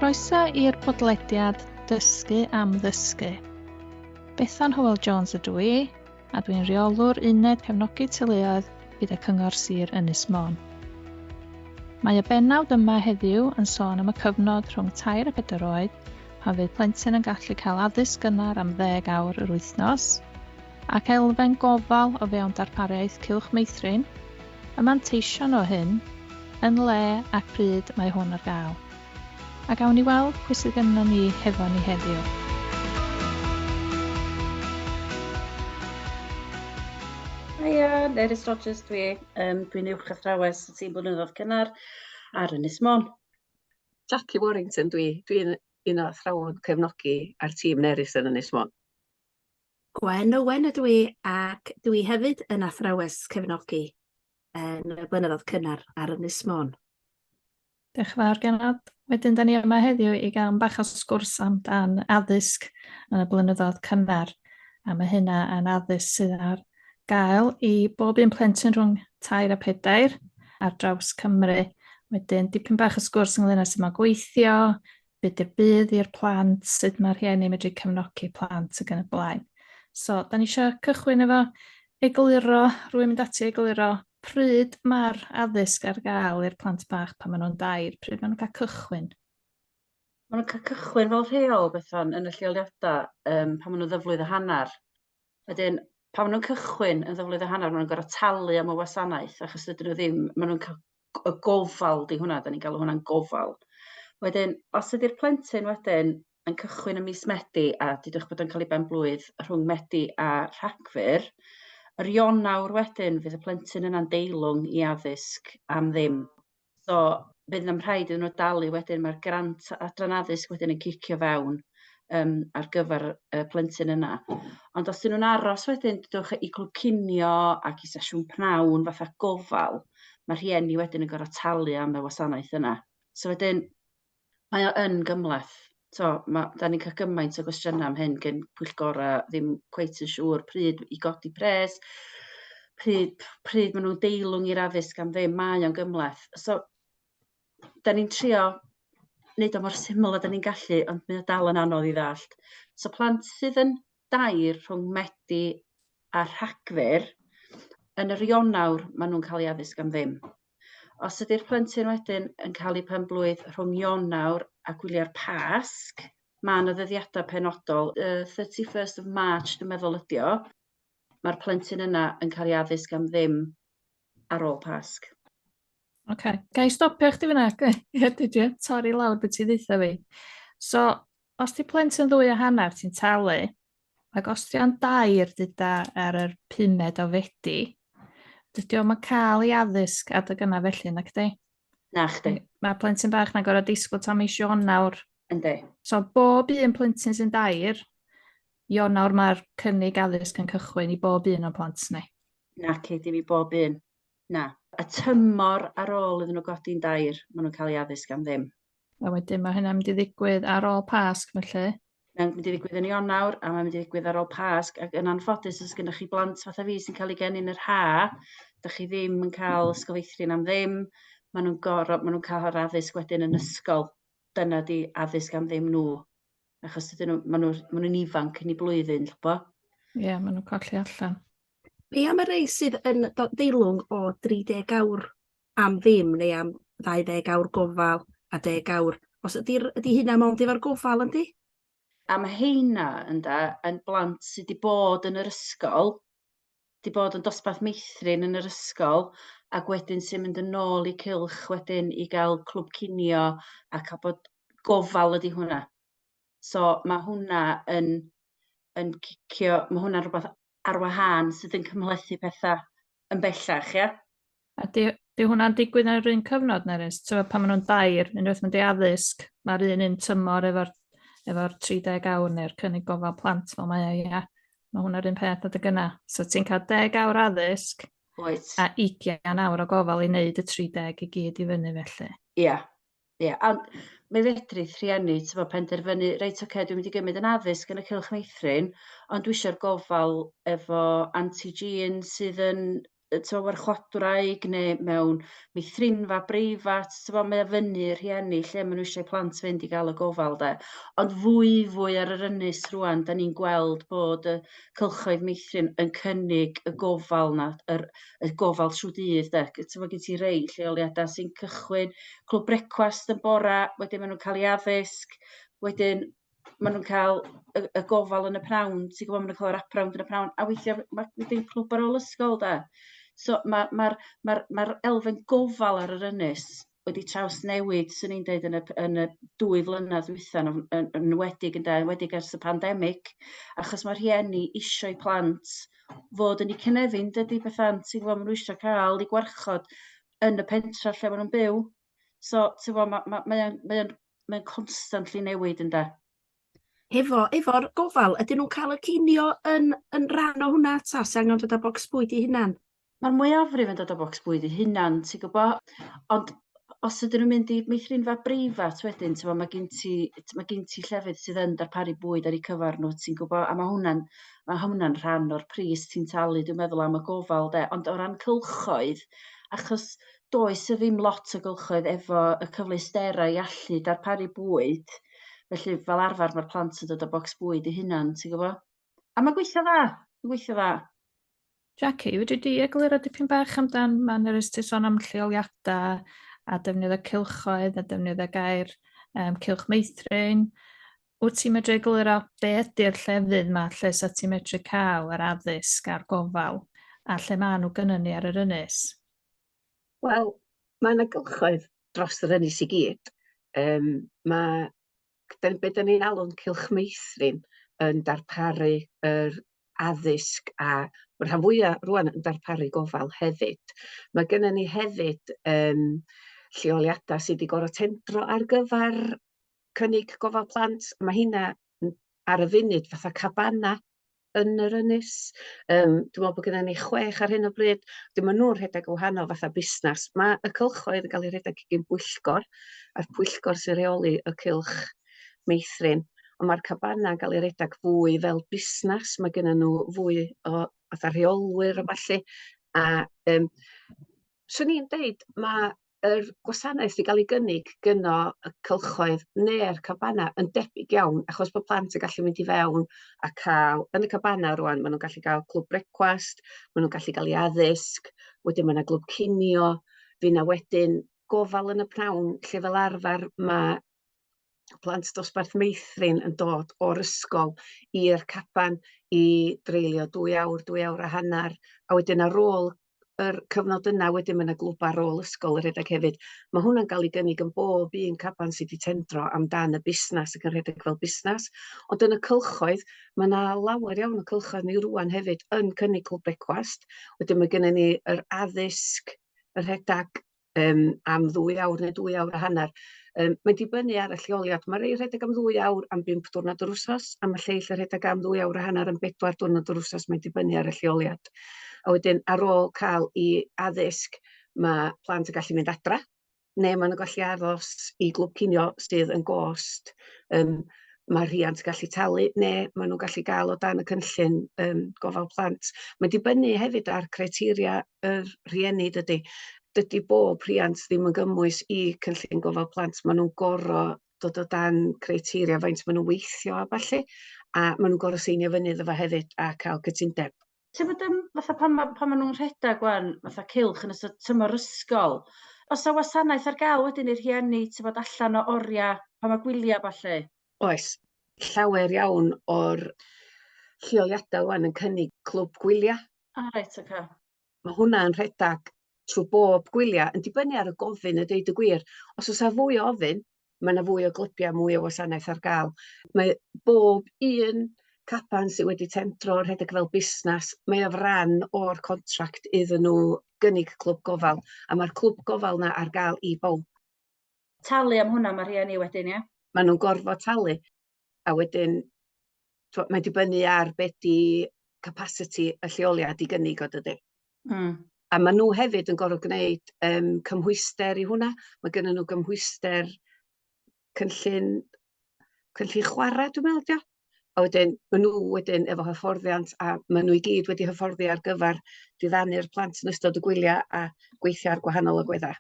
Croeso i'r podlediad Dysgu am Ddysgu. Bethan Hywel Jones ydw i, a dwi'n rheolwr Uned Cefnogi Teuluoedd gyda Cyngor Sir Ynys Môn. Mae y bennawd yma heddiw yn sôn am y cyfnod rhwng 3 a 4 oed pan fydd plentyn yn gallu cael addysg gynnar am ddeg awr yr wythnos, ac elfen gofal o fewn darpariaeth Cylch Meithrin, y manteision o hyn, yn le ac pryd mae hwn ar gael. A gawn ni weld pwy sydd gynnon ni hefo ni heddiw. Hiya, Nerys Rogers dwi. Um, dwi'n uwch athrawes y tîm blynyddoedd cynnar ar Ynys Môn. Jackie Warrington dwi. Dwi'n un o athrawon cefnogi ar tîm Nerys yn Ynys Môn. Gwen Owen ydw i ac dwi hefyd yn athrawes cefnogi yn y blynyddoedd cynnar ar Ynys Môn. Diolch yn fawr, Genod. Wedyn, da ni yma heddiw i gael bach o sgwrs amdan addysg yn y blynyddoedd cynnar. A mae hynna yn addysg sydd ar gael i bob un plentyn rhwng 3 a 4 ar draws Cymru. Wedyn, dipyn bach o sgwrs ynglyn â sut mae'n gweithio, be di'r budd i'r plant, sut mae rhieni medru cefnogi plant ac yn y blaen. So, da ni eisiau cychwyn efo egluro, rwy'n mynd ati egluro pryd mae'r addysg ar gael i'r plant bach pan maen nhw'n dair, pryd maen nhw'n cael cychwyn? Maen nhw'n cael cychwyn fel rheol, Bethan, yn y lleoliadau um, pan maen nhw'n ddyflwydd a hanner. Wedyn, pan maen nhw'n cychwyn yn ddyflwydd a hanner, maen nhw'n gorfod talu am y wasanaeth, achos dydyn nhw ddim, maen nhw'n cael y gofal 'di hwnna, 'dan ni'n galw hwnna'n gofal. Wedyn, os ydy'r plentyn wedyn yn cychwyn ym mis Medi a dudwch bod o'n cael ei ben-blwydd rhwng Medi a Rhagfyr, yr Ionawr wedyn fydd y plentyn yna'n deilwng i addysg am ddim. So fydd na'm rhaid iddyn nhw dalu wedyn, mae'r grant adran addysg wedyn yn cicio fewn um, ar gyfer y plentyn yna. Ond os 'dyn nhw'n aros wedyn, dudwch, i clwb cinio ac i sesiwn pnawn fatha gofal, mae rhieni wedyn yn gorfod talu am y wasanaeth yna. So wedyn, mae o yn gymhleth. So, ma, da ni'n cael gymaint o gwestiynau am hyn gen pwyllgorau ddim cweit yn siŵr pryd i godi pres, pryd, pryd maen nhw'n deilwng i'r addysg am ddim, mae o'n gymhleth. So, da ni'n trio wneud o mor syml â da ni'n gallu, ond mae o dal yn anodd i ddallt. So plant sydd yn dair rhwng Medi a Rhagfyr, yn yr Ionawr maen nhw'n cael eu addysg am ddim. Os ydy'r plentyn wedyn yn cael eu pen-blwydd rhwng Ionawr a gwyliau'r Pasg, mae yna ddyddiadau penodol, uh, 31st of March dwi'n meddwl ydi o, mae'r plentyn yna yn cael ei addysg am ddim ar ôl Pasg. Oce. Okay. Ga i stopio chdi fyna? Ie, dwi dwi torri lawr beth ti'n ddeutha fi. So, os ti plentyn ddwy a hanner, ti'n talu, ac os ti o'n dair dyda ar yr pumed o Fedi, dydy o'm yn cael ei addysg adeg yna felly, nac di? Na chdi. Mae plentyn bach na'n gorfod disgwyl tan mis Ionawr. Yndi. So bob un plentyn sy'n dair, Ionawr mae'r cynnig addysg yn cychwyn i bob un o'n plant ni. Naci, dim i bob un. Na. Y tymor ar ôl iddyn nhw godi'n dair, maen nhw'n cael eu addysg am ddim. A wedyn mae hynna'n mynd i ddigwydd ar ôl Pasg felly? Mae'n mynd i ddigwydd yn Ionawr a mae'n mynd i ddigwydd ar ôl Pasg ac yn anffodus os gennych chi blant fatha fi sy'n cael eu geni yn yr ha, dych chi ddim yn cael ysgol feithrin am ddim, maen nhw'n gorfod, maen nhw'n cael yr addysg wedyn yn ysgol. Dyna di addysg am ddim nhw. Achos dydyn nhw, maen nhw, maen nhw'n ifanc yn eu blwyddyn, ch'bo? Ie, yeah, maen nhw'n colli allan. Be am y rei sydd yn deilwng o 30 awr am ddim neu am 20 awr gofal a 10 awr? Os ydy'r ydy hynna mond efo'r gofal yndi? A mae heina ynde yn blant sydd wedi bod yn yr ysgol, wedi bod yn dosbarth meithrin yn yr ysgol, ac wedyn sy'n mynd yn ôl i cylch wedyn i gael clwb cinio a cael bod gofal ydy hwnna. So mae hwnna yn, yn cicio, mae hwnna'n rhywbeth ar wahân sydd yn cymhlethu pethau yn bellach, ia? A di, di hwnna'n digwydd yn yr un cyfnod, Nerys? Ti'n pan maen nhw'n dair, unwaith mae'n di addysg, mae'r un un tymor efo'r efo 30 awr neu'r cynnig gofal plant fel mae o, ia. Mae hwnna'r un peth adeg yna. So ti'n cael 10 awr addysg Oes. a 20 awr o gofal i wneud y 30 i gyd i fyny felly. Ia, Ie, a mi fedrith rhieni, t'mo', penderfynu, reit ocê, dwi'n mynd i gymryd yn addysg yn y cylch meithrin, ond dwi isio'r gofal efo Auntie Jean sydd yn t'mo' warchodwraig neu mewn meithrinfa breifat, t'mo' mae o fyny i'r rhieni lle ma' nhw eisiau plant fynd i gael y gofal 'de. Ond fwyfwy ar yr ynys rŵan 'dan ni'n gweld bod y cylchoedd meithrin yn cynnig y gofal 'na, yr y gofal trw dydd 'de. T'mo' gen ti rei lleoliadau sy'n cychwyn clwb brecwast yn bora, wedyn ma' nhw'n cael eu addysg, wedyn maen nhw'n cael y y gofal yn y pnawn, ti'n gwybod, maen nhw'n cael y wraparound yn y pnawn, a weithiau ma' wedyn clwb ar ôl ysgol de. So mae'r ma' ma' ma' elfen gofal ar yr ynys wedi trawsnewid, 'swn i'n deud, yn y yn y 2 flynedd dwytha, yn yn enwedig ynde, enwedig ers y pandemig, achos mae rhieni eisiau plant fod yn eu cynefin, dydy Bethan, ti'n gwybod, maen nhw eisiau cael eu gwarchod yn y pentra lle maen nhw'n byw. So ti'n gwybod, ma' ma' mae o'n mae o'n mae o'n constantly newid ynde. Efo'r gofal, ydyn nhw'n cael y cinio yn rhan o hwnna ta sy angen dod â bocs bwyd i hunan? Mae'r mwyafrif yn dod â bocs bwyd i hunan, ti'n gwybod? Ond os ydyn nhw'n mynd i meithrinfa breifat wedyn, ti'n gwybod, mae gen ti llefydd sydd yn darparu bwyd ar eu cyfer nhw, ti'n gwybod, a mae hwnna'n rhan o'r pris ti'n talu, dwi'n meddwl, am y gofal, de. Ond o ran cylchoedd, achos does y ddim lot o gylchoedd efo y cyfleusterau i allu darparu bwyd, felly fel arfer mae'r plant yn dod â bocs bwyd eu hunan, ti'n gwybod? A mae'n gweithio dda, mae'n gweithio dda. Jackie, fedri di egluro dipyn bach amdan, mae Nerys ti sôn am lleoliadau a defnydd y cylchoedd a defnydd y gair cylch meithrin. Wyt ti'n medru egluro be ydy'r llefydd yma lle sa ti'n medru cael yr addysg a'r gofal a lle maen nhw gynnon ni ar yr ynys? Wel, mae yna gylchoedd dros yr ynys i gyd. Mae be dan ni'n alw'n cylch meithrin yn darparu yr addysg a mae'r rhan fwyaf rŵan yn darparu gofal hefyd. Mae gennym ni hefyd lleoliadau sydd wedi gorfod tendro ar gyfer cynnig gofal plant. Mae hynna ar y funud fatha cabana yn yr ynys. Dwi'n meddwl bod gennym ni 6 ar hyn o bryd. Wedyn maen nhw'n rhedeg yn wahanol fatha busnes. Mae y cylchoedd yn cael eu rhedeg gan bwyllgor, a'r pwyllgor sy'n rheoli y cylch meithrin. Ond mae'r cabana'n cael eu rhedeg fwy fel busnes. Mae gennyn nhw fwy o fatha rheolwyr a ballu. A 'swn i'n deud mae yr gwasanaeth sy'n cael ei gynnig gynno y cylchoedd neu'r cabana yn debyg iawn, achos bod plant yn gallu mynd i fewn a cael, yn y cabana rŵan, maen nhw'n gallu cael clwb brecwast, maen nhw'n gallu cael eu addysg, wedyn mae yna glwb cinio, fydd 'na wedyn gofal yn y pnawn, lle fel arfer mae plant dosbarth meithrin yn dod o'r ysgol i'r caban i dreulio 2 awr, 2 awr a hanner, a wedyn ar ôl yr cyfnod yna wedyn mae 'na glwb ar ôl ysgol yn rhedeg hefyd. Mae hwnna'n cael ei gynnig yn bob un caban sydd wedi tendro amdan y busnes ac yn rhedeg fel busnes. Ond yn y cylchoedd, mae 'na lawer iawn o cylchoedd ni rŵan hefyd yn cynnig clwb brecwast. Wedyn mae gennym ni yr addysg, y rhedeg am 2 awr neu 2 awr a hanner. Mae'n dibynnu ar y lleoliad. Mae rhai rhedeg am 2 awr am 5 diwrnod yr wsos, a mae lleill yn rhedeg am 2 awr a hanner am 4 diwrnod yr wsos. Mae'n dibynnu ar y lleoliad. A wedyn ar ôl cael eu addysg, mae plant yn gallu mynd adra, neu maen nhw'n gallu aros i glwb cinio sydd yn gost mae rhiant yn gallu talu, neu maen nhw'n gallu gael o dan y cynllun gofal plant. Mae'n dibynnu hefyd ar criteria yr rhieni, dydy. Dydy bob rhiant ddim yn gymwys i cynllun gofal plant. Maen nhw'n gorfod dod o dan criteria faint maen nhw'n weithio a ballu, a maen nhw'n gorfod seinio fyny iddo fo hefyd a cael cytundeb. Ti'n bod fatha pan ma nhw'n rhedeg wan, fatha cylch yn ystod tymor ysgol, oes 'na wasanaeth ar gael wedyn i'r rhieni, ti'n bod, allan o oriau pan mae gwyliau ballu? Oes, llawer iawn o'r lleoliadau wan yn cynnig clwb gwyliau. Ah, reit, oce. Okay. Mae hwnna'n rhedeg trwy bob gwyliau, yn dibynnu ar y gofyn a deud y gwir. Os oes 'na fwy o ofyn, mae yna fwy o glybiau, mwy o wasanaeth ar gael. Mae bob un caban sydd wedi tendro rhedeg fel busnes, mae o ran o'r contract iddyn nhw gynnig clwb gofal, a mae'r clwb gofal 'na ar gael i bawb. Talu am hwnna mae rhieni wedyn, ie? Maen nhw'n gorfod talu, a wedyn mae'n dibynnu ar be 'di capacity y lleoliad i gynnig o, dydy. A maen nhw hefyd yn gorfod gwneud cymhwyster i hwnna. Mae gennyn nhw gymhwyster cynllun chwarae, dwi'n meddwl 'di o. A wedyn ma' nhw wedyn efo hyfforddiant a ma' nhw i gyd wedi hyfforddi ar gyfer diddanu'r plant yn ystod y gwyliau a gweithio ar gwahanol agweddau.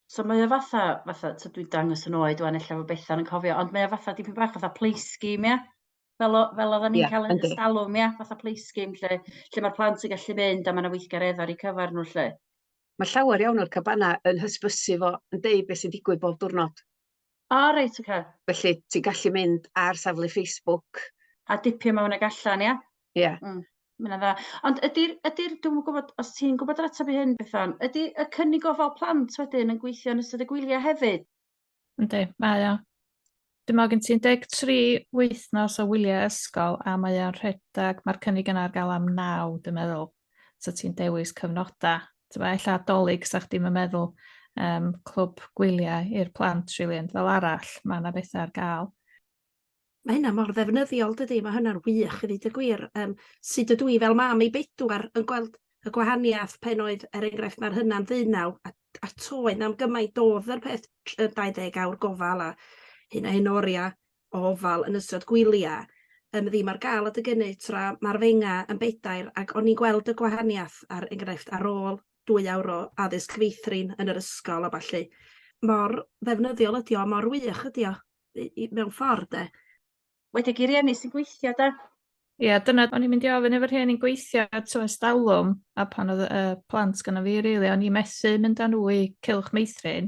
So mae o fatha, fatha, so dwi'n dangos yn oed wan ella fo Bethan yn cofio, ond mae o fatha dipyn bach fatha play scheme, ia? Fel, o, fel oedden ni'n yeah, cael yn ystalwm, ia? Fatha play scheme lle, lle mae'r plant yn gallu mynd a mae yna weithgareddau ar eu cyfer nhw lle. Mae llawer iawn o'r cabana yn hysbysu fo yn deud beth sy'n digwydd bob diwrnod. O reit, oce. Felly ti'n gallu mynd ar safle Facebook. A dipio mewn ag allan, ia? Ie. Ma' hynna'n dda. Ond ydy'r, ydy'r, dwi'm yn gwybod os ti'n gwybod yr ateb i hyn, Bethan, ydy y cynnig gofal plant wedyn yn gweithio yn ystod y gwyliau hefyd? Yndi, mae o. Dwi'n meddwl gen ti 13 wythnos o wyliau ysgol a mae o'n rhedeg, mae'r cynnig yna ar gael am 9, dwi'n meddwl. So ti'n dewis cyfnodau. Ti'n ella Dolig, sa chdi'm yn meddwl clwb gwyliau i'r plant, really, ond fel arall, mae yna bethau ar gael. Mae hynna mor ddefnyddiol, dydy? Mae hynna'n wych i ddweud y gwir. Sut ydw i fel mam i bedwar yn gweld y gwahaniaeth pen oedd, er enghraifft, mae'r hynna'n ddeunaw, a toedd am gymaint oedd yr peth 20 awr gofal a hyn a hyn oriau o ofal yn ystod gwyliau ddim ar gael adeg hynny, tra mae'r fenga yn bedair, ac o'n i'n gweld y gwahaniaeth ar enghraifft ar ôl 2 awr o addysg feithrin yn yr ysgol a ballu. Mor ddefnyddiol ydi o, mor wych ydi o, mewn ffordd de. Wedi i rieni sy'n gweithio de. Ie, dyna o'n i'n mynd i ofyn efo'r rhieni'n gweithio to ers talwm, a pan oedd y plant gynna fi, rili, o'n i'n methu mynd â nhw i cylch meithrin,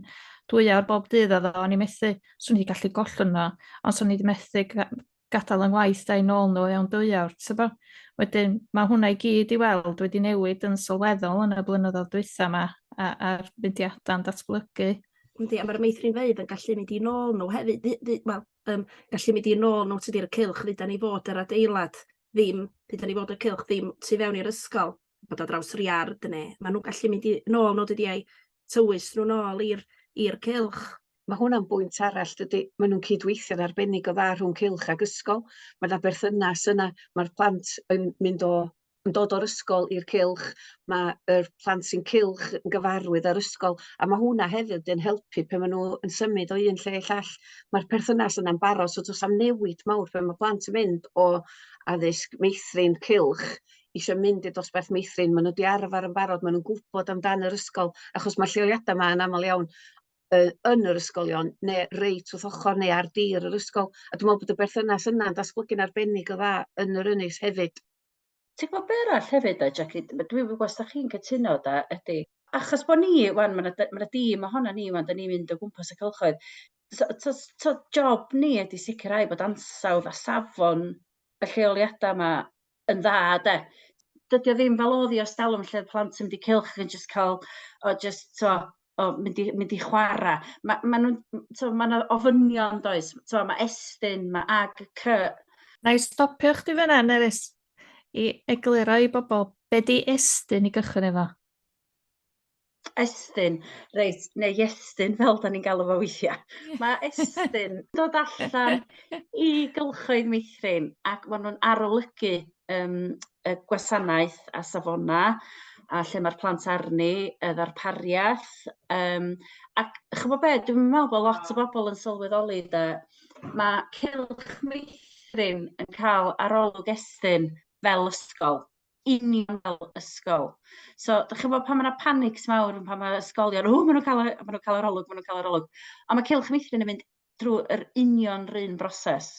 2 awr bob dydd oedd o, o'n i'n methu, swn i gallu gollwng nhw, ond swn i wedi methu gadael yng ngwaith da i nôl nhw mewn 2 awr, ti'n bo? Wedyn, mae hwnna i gyd i weld wedi newid yn sylweddol yn y blynyddoedd dwytha yma, a'r mudiadau'n datblygu. Yndi, a mae'r meithrinfeydd yn gallu mynd i nôl nhw hefyd, wel, gallu mynd i nôl nhw tydi'r cylch, dduda ni fod yr adeilad ddim, dduda ni fod y cylch ddim tu fewn i'r ysgol, bod o draws yr iard neu, maen nhw'n gallu mynd i nôl nhw, dydy, a'u tywys nhw nôl i'r cylch. Mae hwnna'n bwynt arall, dydy, maen nhw'n cydweithio'n arbennig o dda rhwng cylch ag ysgol. Mae yna berthynas yna, mae'r plant yn mynd o yn dod o'r ysgol i'r cylch, mae'r plant sy'n cylch yn gyfarwydd â'r ysgol, a mae hwnna hefyd yn helpu pe maen nhw yn symud o un lle i llall. Mae'r perthynas yna'n barod, so does am newid mawr pan mae plant yn mynd o addysg meithrin cylch eisiau mynd i'r dosbarth meithrin, maen nhw wedi arfer yn barod, maen nhw'n gwybod amdan yr ysgol, achos mae lleoliadau yma yn aml iawn yn yr ysgolion, neu reit wrth ochr neu ar dir yr ysgol. A dwi'n meddwl bod y berthynas yna'n datblygu'n arbennig o dda yn yr ynys hefyd. Ti'n gwybod be arall hefyd de, Jackie, dwi'n gwybod os da chi'n cytuno de, ydy, achos bod ni, wan, mae yna ma dîm ohono ni, wan, da ni'n mynd o gwmpas y cylchoedd. So job ni ydy sicrhau bod ansawdd a safon y lleoliadau yma yn dda, de. Dydy o ddim fel oedd hi ers talwm lle plant yn mynd i cylch ac yn just cael, o, just, so, o, mynd i chwarae. Mae ma nhw'n, so, ma 'na ofynion, does? So, mae Estyn, mae AGC. Na i stopio chdi fyna, Nerys, i egluro i bobl be di Estyn i gychwyn efo? Estyn, reit, neu Iestyn fel da ni'n galw fo weithiau. Mae Estyn dod allan i gylchoedd meithrin ac maen nhw'n arolygu y gwasanaeth a safona a lle mae'r plant arni, y ddarpariaeth. Ac ch'mo' be, dwi'n meddwl bod lot o bobl yn sylweddoli de, mae cylch meithrin yn cael arolwg Estyn fel ysgol, union fel ysgol. So, dych chi'n gwybod pan mae yna panics mawr, pan mae ysgolion, o, maen nhw'n cael, ma nhw cael arolwg, maen nhw'n cael arolwg. A mae cylch meithrin yn mynd drwy yr union run broses.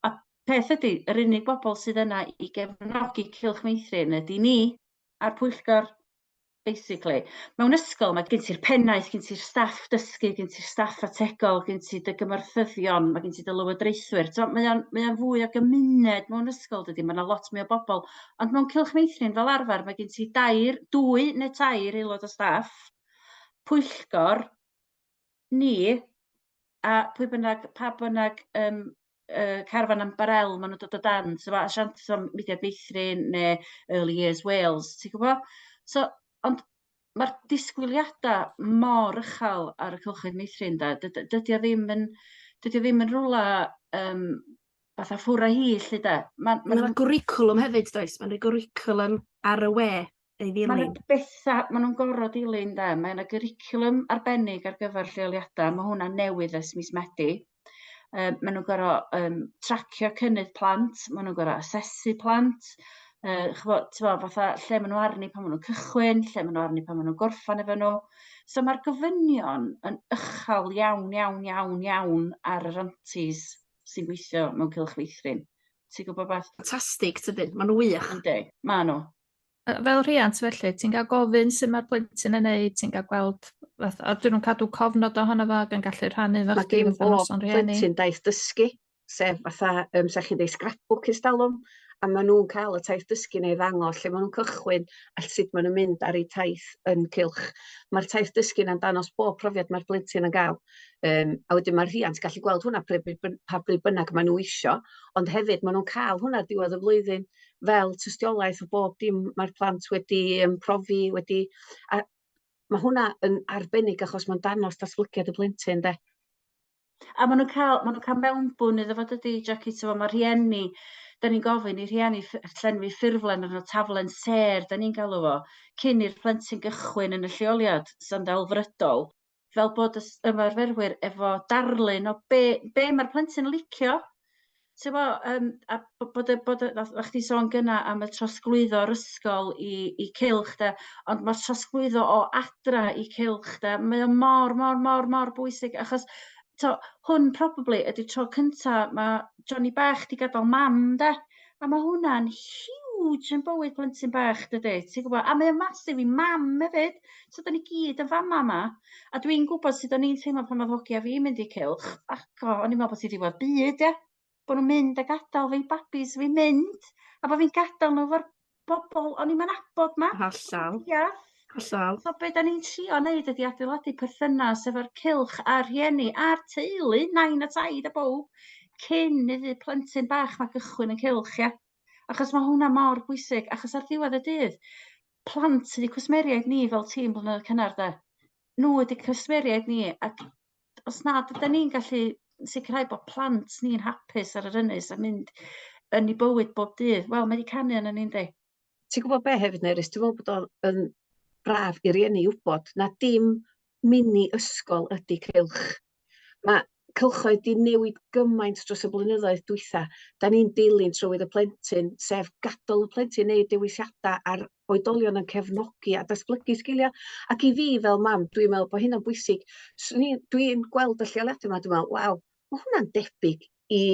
A peth ydy, yr unig bobl sydd yna i gefnogi cylch meithrin ydy ni a'r pwyllgor, basically. Mewn ysgol mae gen ti'r pennaeth, gen ti'r staff dysgu, gen ti'r staff ategol, gen ti dy gymorthyddion, mae gen ti dy lywodraethwyr. So, mae o'n fwy o gymuned mewn ysgol, dydy, mae yna lot mwy o bobl. Ond mewn cylch meithrin fel arfer, mae gen ti dair, 2 neu 3 aelod o staff, pwyllgor, ni, a pwy bynnag, pa bynnag carfan ambarel maen nhw'n dod o dan, so asiant so, Mudiad Meithrin neu Early Years Wales, ti'n gwybod? So, ond mae'r disgwyliadau mor uchel ar y cylchoedd meithrin, da. Dydy o ddim yn, dydy o ddim yn rhywle fatha ffwr â hi, lle da. Mae yna gwricwlwm hefyd, does? Mae yna gwricwlwm ar y we ei ddilyn. Mae yna bethau, maen nhw'n gorfod dilyn, da. Mae yna gwricwlwm arbennig ar gyfer lleoliadau. Mae hwnna newydd ers mis Medi. Maen nhw'n gorfod tracio cynnydd plant, maen nhw'n gorfod asesu plant, ch'bo', t'mo' fatha lle maen nhw arni pan maen nhw'n cychwyn, lle maen nhw arni pan maen nhw'n gorffan efo nhw. So mae'r gofynion yn uchel iawn, iawn, iawn, iawn ar yr aunties sy'n gweithio mewn cylch meithrin. Ti'n gwybod beth? Ffantastig, tydyn? Maen nhw wych. Yndi, maen nhw. Fel rhiant felly, ti'n cael gofyn sut mae'r plentyn yn neud, ti'n cael gweld, fath, a dyn nhw'n cadw cofnod ohono fo ac yn gallu rhannu efo Mae chdi gen fatha bob noson rhieni. plentyn daith dysgu, sef fatha, 'sa chi'n deud scrapbook ers talwm, a maen nhw'n cael y taith dysgu 'na i ddangos lle maen nhw'n cychwyn a sut maen nhw'n mynd ar eu taith yn cylch. Mae'r taith dysgu 'na'n dangos bob profiad mae'r plentyn yn gael. A wedyn mae'r rhiant gallu gweld hwnna pa bryd bynnag maen nhw isio, ond hefyd maen nhw'n cael hwnna diwedd y flwyddyn fel tystiolaeth o bob dim mae'r plant wedi profi, wedi... A mae hwnna yn arbennig achos mae'n dangos datblygiad y plentyn, de. A maen nhw'n cael, maen nhw'n cael mewnbwn iddo fo dydy, Jackie, ti'n mae rhieni, da ni'n gofyn i rhieni llenwi ffurflen arno taflen sêr, da ni'n galw fo, cyn i'r plentyn gychwyn yn y lleoliad sy'n ddelfrydol, fel bod y ymarferwyr efo darlun o be mae'r plentyn yn licio. Ti'n bo, a bod y, bod y, nath chdi sôn gynna am y trosglwyddo o'r ysgol i cylch, de, ond mae'r trosglwyddo o adra i cylch, de, mae o mor, mor, mor, mor bwysig, achos to, hwn probably ydy'r tro cynta mae Johnny bach 'di gadael mam, de, a mae hwnna'n huge yn bywyd plentyn bach, dydy, ti'n gwybod, a mae o'n massive i mam hefyd, so da ni gyd yn fama 'ma, a dwi'n gwybod sut o'n i'n teimlo pan oedd hogia fi'n mynd i cylch, ac o, o'n i'n meddwl bod ti ddiwedd byd, ia, bod nhw'n mynd a gadael fi, babis fi'n mynd, a bod fi'n gadael nhw efo'r bobl o'n i'm yn nabod 'ma. Hollol. Ia. Hollol. So be da ni'n trio wneud ydy adeiladu perthynas efo'r cylch a'r rhieni a'r teulu, nain a taid a bob, cyn iddi plentyn bach ma gychwyn yn cylch, ia. Achos mae hwnna mor bwysig, achos ar ddiwedd y dydd, plant ydi cwsmeriaid ni fel tîm blynyddoedd cynnar, de. Nhw ydi cwsmeriaid ni, ac os nad ydan ni'n gallu sicrhau bod plant ni'n hapus ar yr ynys a mynd yn eu bywyd bob dydd, wel, mae 'di canu arnon ni, yndi? Ti'n gwybod be hefyd, Nerys, dwi'n meddwl bod o'n yn braf i rieni wybod na dim mini ysgol ydy cylch. Mae cylchoedd 'di newid gymaint dros y blynyddoedd dwytha. Da ni'n dilyn trywydd y plentyn, sef gadael y plentyn wneud dewisiadau a'r oedolion yn cefnogi a datblygu sgiliau. Ac i fi fel mam, dwi'n meddwl bod hynna'n bwysig. Dwi'n gweld y lleoliadau yma, dwi'n meddwl, waw, mae hwnna'n debyg i...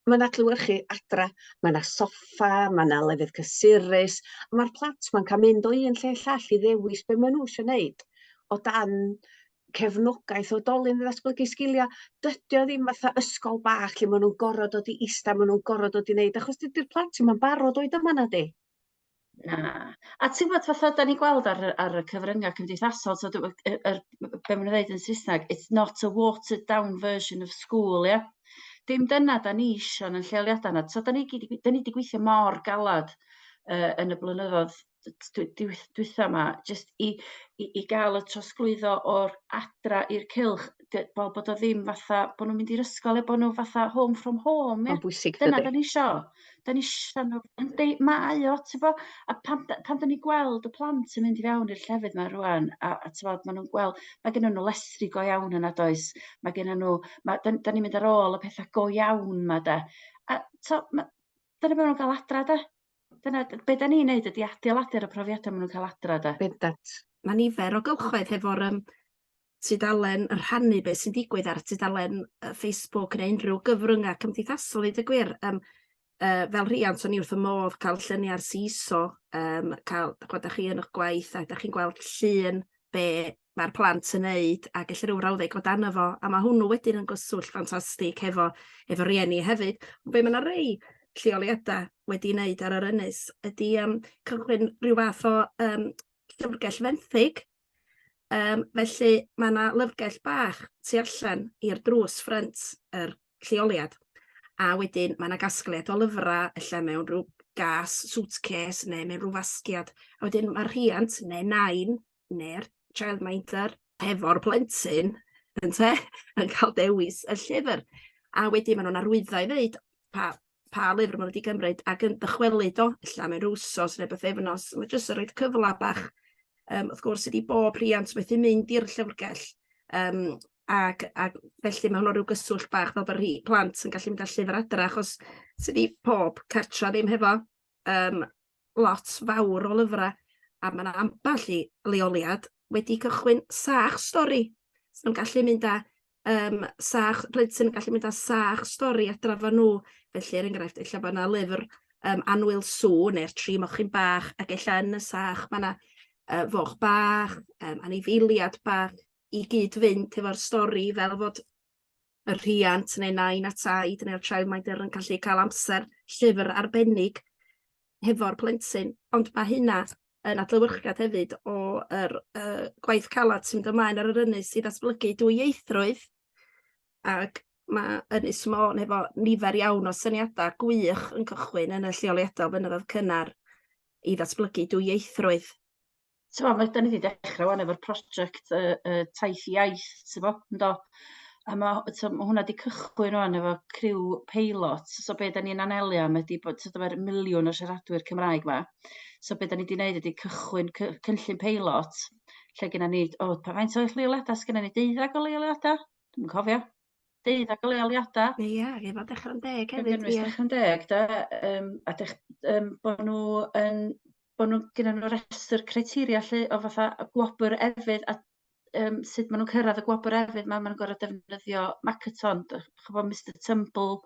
Mae'n adlewyrchu adra, mae yna soffa, mae yna lefydd cysurus, a mae'r plant ma'n cael mynd o un lle i'r llall i ddewis be maen nhw eisiau wneud o dan cefnogaeth oedolyn i ddatblygu sgiliau. Dydy o ddim fatha ysgol bach lle maen nhw'n gorfod dod i ista, maen nhw'n gorfod dod i wneud, achos dydy'r plant ddim yn barod oed yma na di. Na. A ti'n gwybod, fatha da ni'n gweld ar y cyfryngau cymdeithasol, so be maen nhw'n dweud yn Saesneg, it's not a watered down version of school, ie? Dim dyna da ni isio yn y lleoliadau yna. So da ni gyd, da ni 'di gweithio mor galad yn y blynyddoedd dwytha yma, jyst i gael y trosglwyddo o'r adra i'r cylch, fel bod o ddim fatha bod nhw'n mynd i'r ysgol, e bod nhw fatha home from home. Mae'n bwysig, Dyna dydi? da ni isio. Da ni isio nhw, yndi, mae o, ti'n bo? A pan da ni gweld y plant yn mynd i fewn i'r llefydd yma rŵan, a ti'n bod, maen nhw'n gweld, mae gennyn nhw lestri go iawn yna, does? Mae gennyn nhw, ma, da, da ni'n mynd ar ôl y pethau go iawn ma, da. A to, ma, dyna be maen nhw'n cael adra, da. Dyna, be da ni'n neud ydy adeiladu ar y profiadau maen nhw'n cael adra, da. Bendant. Mae nifer o gylchoedd hefo'r tudalen yn rhannu beth sy'n digwydd ar tudalen Facebook neu unrhyw gyfryngau cymdeithasol, i ddweud y gwir. Fel rhiant, o'n i wrth y modd cael lluniau ar Seesaw, cael, ch'mod, dach chi yn eich gwaith a dach chi'n gweld llun be mae'r plant yn neud ac ella ryw frawddeg o dan fo, a mae hwnnw wedyn yn gyswllt ffantastig efo rieni hefyd. Ond be mae 'na rei lleoliadau wedi wneud ar yr ynys ydy cychwyn rhyw fath o llyfrgell fenthyg. Felly mae 'na lyfrgell bach tu allan i'r drws ffrynt yr lleoliad, a wedyn mae 'na gasgliad o lyfrau ella mewn rhyw gas suitcase neu mewn rhyw fasgiad, a wedyn mae'r rhiant neu nain neu'r childminder hefo'r plentyn ynte yn cael dewis y llyfr, a wedyn maen nhw'n arwyddo i ddeud pa lyfr maen nhw wedi gymryd ac yn dychwelyd o ella mewn ryw wsos neu bythefnos. Mae jyst yn rhoi cyfle bach, wrth gwrs ydi bob rhiant methu mynd i'r llyfrgell, Ac, ac felly mae hwnnw rhyw gyswllt bach fel bod rhi plant yn gallu mynd â llyfr adra, achos sydd i pob cartra ddim hefo lot fawr o lyfrau, a mae yna ambell i leoliad wedi cychwyn sach stori. So nhw'n gallu mynd â sach, plentyn yn gallu mynd â sach stori adra efo nhw. Felly, er enghraifft, ella bod yna lyfr Annwyl Sw neu'r Tri Mochyn Bach, ac ella yn y sach mae yna foch bach, anifeiliad bach, i gyd fynd efo'r stori fel fod y rhiant neu nain a taid neu'r childminder yn gallu cael amser llyfr arbennig hefo'r plentyn. Ond mae hynna yn adlewyrchiad hefyd o yr gwaith calad sy'n mynd ymlaen ar yr ynys i ddatblygu dwyieithrwydd, ac mae Ynys Môn hefo nifer iawn o syniadau gwych yn cychwyn yn y lleoliadau o flynyddoedd cynnar i ddatblygu dwyieithrwydd. T'mo', ma' 'dan ni 'di dechrau 'wan efo'r prosiect Taith Iaith, t'bo', yndo? A ma' t'mo' ma' hwnna 'di cychwyn 'wan efo criw peilot, so be' 'dan ni'n anelu am ydi bod t'od efo'r miliwn o siaradwyr Cymraeg 'ma, so be' 'dan ni 'di neud ydi cychwyn cynllun peilot lle genna ni, o, pa faint o leoliadau sgenna ni, 12 o leoliadau? Dwi'm yn cofio. 12 o leoliadau. Ie, efo Dechrau'n Deg hefyd. Gan gynnwys Dechrau'n Deg, da, a bod nhw yn, bod nhw gyda nhw restr criteria lle o fatha gwobr efydd a sut maen nhw'n cyrraedd y gwobr efydd ma, maen nhw'n gorfod defnyddio Makaton, ch'bo Mr Tumble,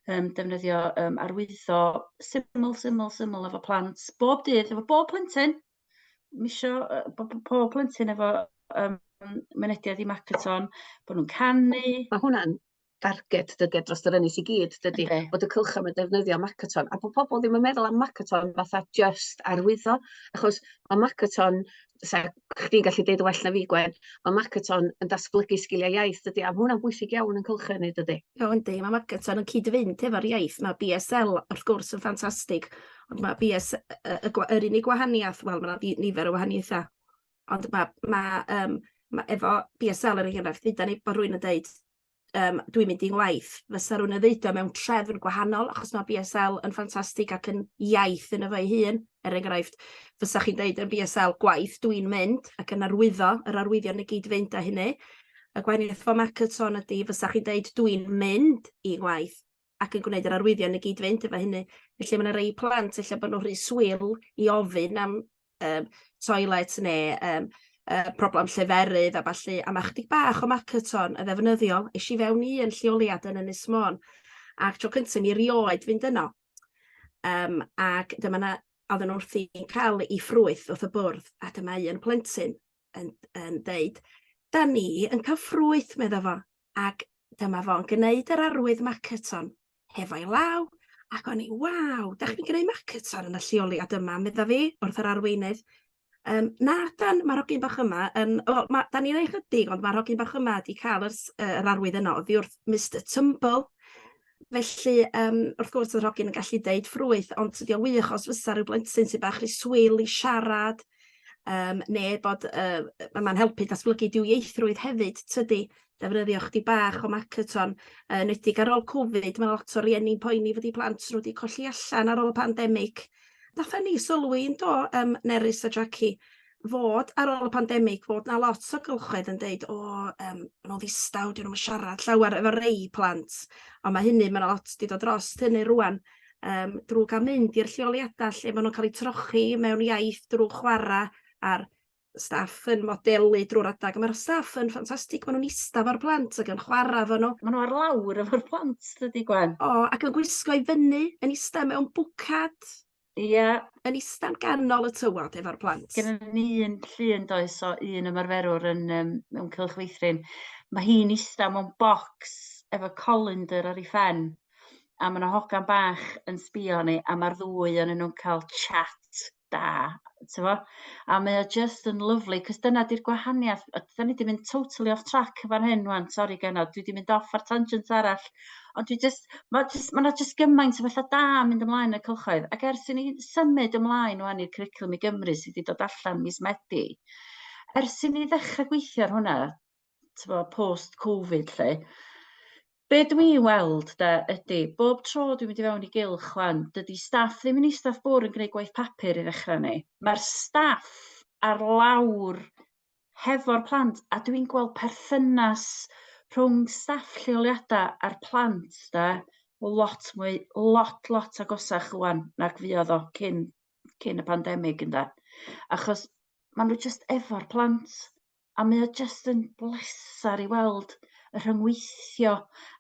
defnyddio arwyddo syml, syml, syml efo plant, bob dydd, efo bob plentyn. Mi isio pob plentyn efo mynediad i Makaton, bod nhw'n canu. Mae hwnna'n darged dydy dros yr ynys i gyd, dydy, bod y cylchau mae'n defnyddio Makaton, a bod pobl ddim yn meddwl am Makaton fatha just arwyddo, achos mae Makaton, sa chdi'n gallu deud yn well na fi, Gwen, mae Makaton yn datblygu sgiliau iaith, dydy, a ma' hwnna'n bwysig iawn yn cylchau ni, dydy. O, yndi, mae Makaton yn cyd-fynd efo'r iaith. Mae BSL, wrth gwrs, yn ffantastig, ond mae BS, yr unig wahaniaeth, wel, mae yna nifer o wahaniaethau, ond ma efo BSL er enghraifft, deuda ni bod rhywun yn deud, dwi'n mynd i'n ngwaith, fysa rhywun yn ddeud o mewn trefn gwahanol, achos mae BSL yn ffantastig ac yn iaith yn efo ei hun. Er enghraifft, fysa chi'n deud yn BSL gwaith, dwi'n mynd, ac yn arwyddo, yr arwyddion i gyd fynd â hynny. Y gwahaniaeth efo Makaton ydy, fysa chi'n deud dwi'n mynd i ngwaith, ac yn gwneud yr arwyddion i gyd fynd efo hynny. Felly mae yna rei plant ella bod nhw'n rhy swil i ofyn am toilet neu problem lleferydd a ballu, a mae chydig bach o Makaton yn ddefnyddiol. Es i fewn i un lleoliad yn Ynys Môn, ac tro cyntaf mi erioed fynd yno. Ac dyma na, oedden nhw wrthi'n cael eu ffrwyth wrth y bwrdd, a dyma un plentyn yn deud, da ni yn cael ffrwyth, medda fo, ac dyma fo'n gwneud yr arwydd Makaton hefo'i law, ac o'n i, waw, da chi'n gwneud Makaton yn y lleoliad yma, medda fi, wrth yr arweinydd. Na, dan, mae'r hogyn bach yma, yn, well, ma, da ni'n ei chydig, ond mae'r hogyn bach yma wedi cael yr arwydd yno oddi wrth Mr Tumble. Felly, wrth gwrs, oedd yr hogyn yn gallu deud ffrwyth, ond tydi o'n wych os fysa rhyw blentyn sy'n bach rhy swil i siarad, neu bod, mae'n helpu datblygu dwyieithrwydd hefyd, tydi, defnyddio chdi bach o Makaton, yn enwedig ar ôl Covid, mae lot o rieni'n poeni fod eu plant nhw wedi colli allan ar ôl y pandemig. Nathon ni sylwi yn do, Nerys a Jackie, fod ar ôl y pandemig, fod na lot o gylchoedd yn deud, o, ma' nhw'n ddistaw, dyn nhw'n siarad llawer efo rei plant. Ond mae hynny, mae 'na lot 'di dod dros hynny rŵan, drwy gael mynd i'r lleoliadau lle maen nhw'n cael eu trochi mewn iaith drwy chwarae a'r staff yn modelu drwy'r adag. Mae'r staff yn ffantastig, maen nhw'n ista efo'r plant ac yn chwarae efo nhw. Maen nhw ar lawr efo'r plant, dydy Gwen? O, ac yn gwisgo i fyny, yn ista mewn bwcad. Ie. Yn ista'n ganol y tywod efo'r plant. Gennym ni un llun does o un ymarferwr yn mewn cylch feithrin. Mae hi'n ista mewn bocs efo colander ar ei phen, a mae 'na hogan bach yn sbio arni, a mae'r ddwy ohonyn nhw'n cael chat da, t'mo'? A mae o just yn lyfli, 'cos dyna 'di'r gwahaniaeth. Da ni 'di mynd totally off track fan hyn 'wan, sori genod, dwi 'di mynd off ar tangent arall. Ond dwi just, ma' just, ma' 'na just gymaint o bethau da yn mynd ymlaen yn y cylchoedd. Ac ers i ni symud ymlaen 'wan i'r Cwricwlwm i Gymru sydd wedi dod allan mis Medi, ers i ni ddechrau gweithio ar hwnna, t'mo' post-Covid 'lly, be dwi'n weld de ydy, bob tro dwi'n mynd i fewn i gylch 'wan, dydy staff ddim yn eistedd wrth bwrdd yn gwneud gwaith papur i ddechrau ni. Mae'r staff ar lawr hefo'r plant, a dwi'n gweld perthynas rhwng staff lleoliadau a'r plant de, lot mwy, lot, lot agosach rŵan nag fuodd o cyn, cyn y pandemig ynde. Achos maen nhw jyst efo'r plant a mae o jyst yn bleser i weld y rhyngweithio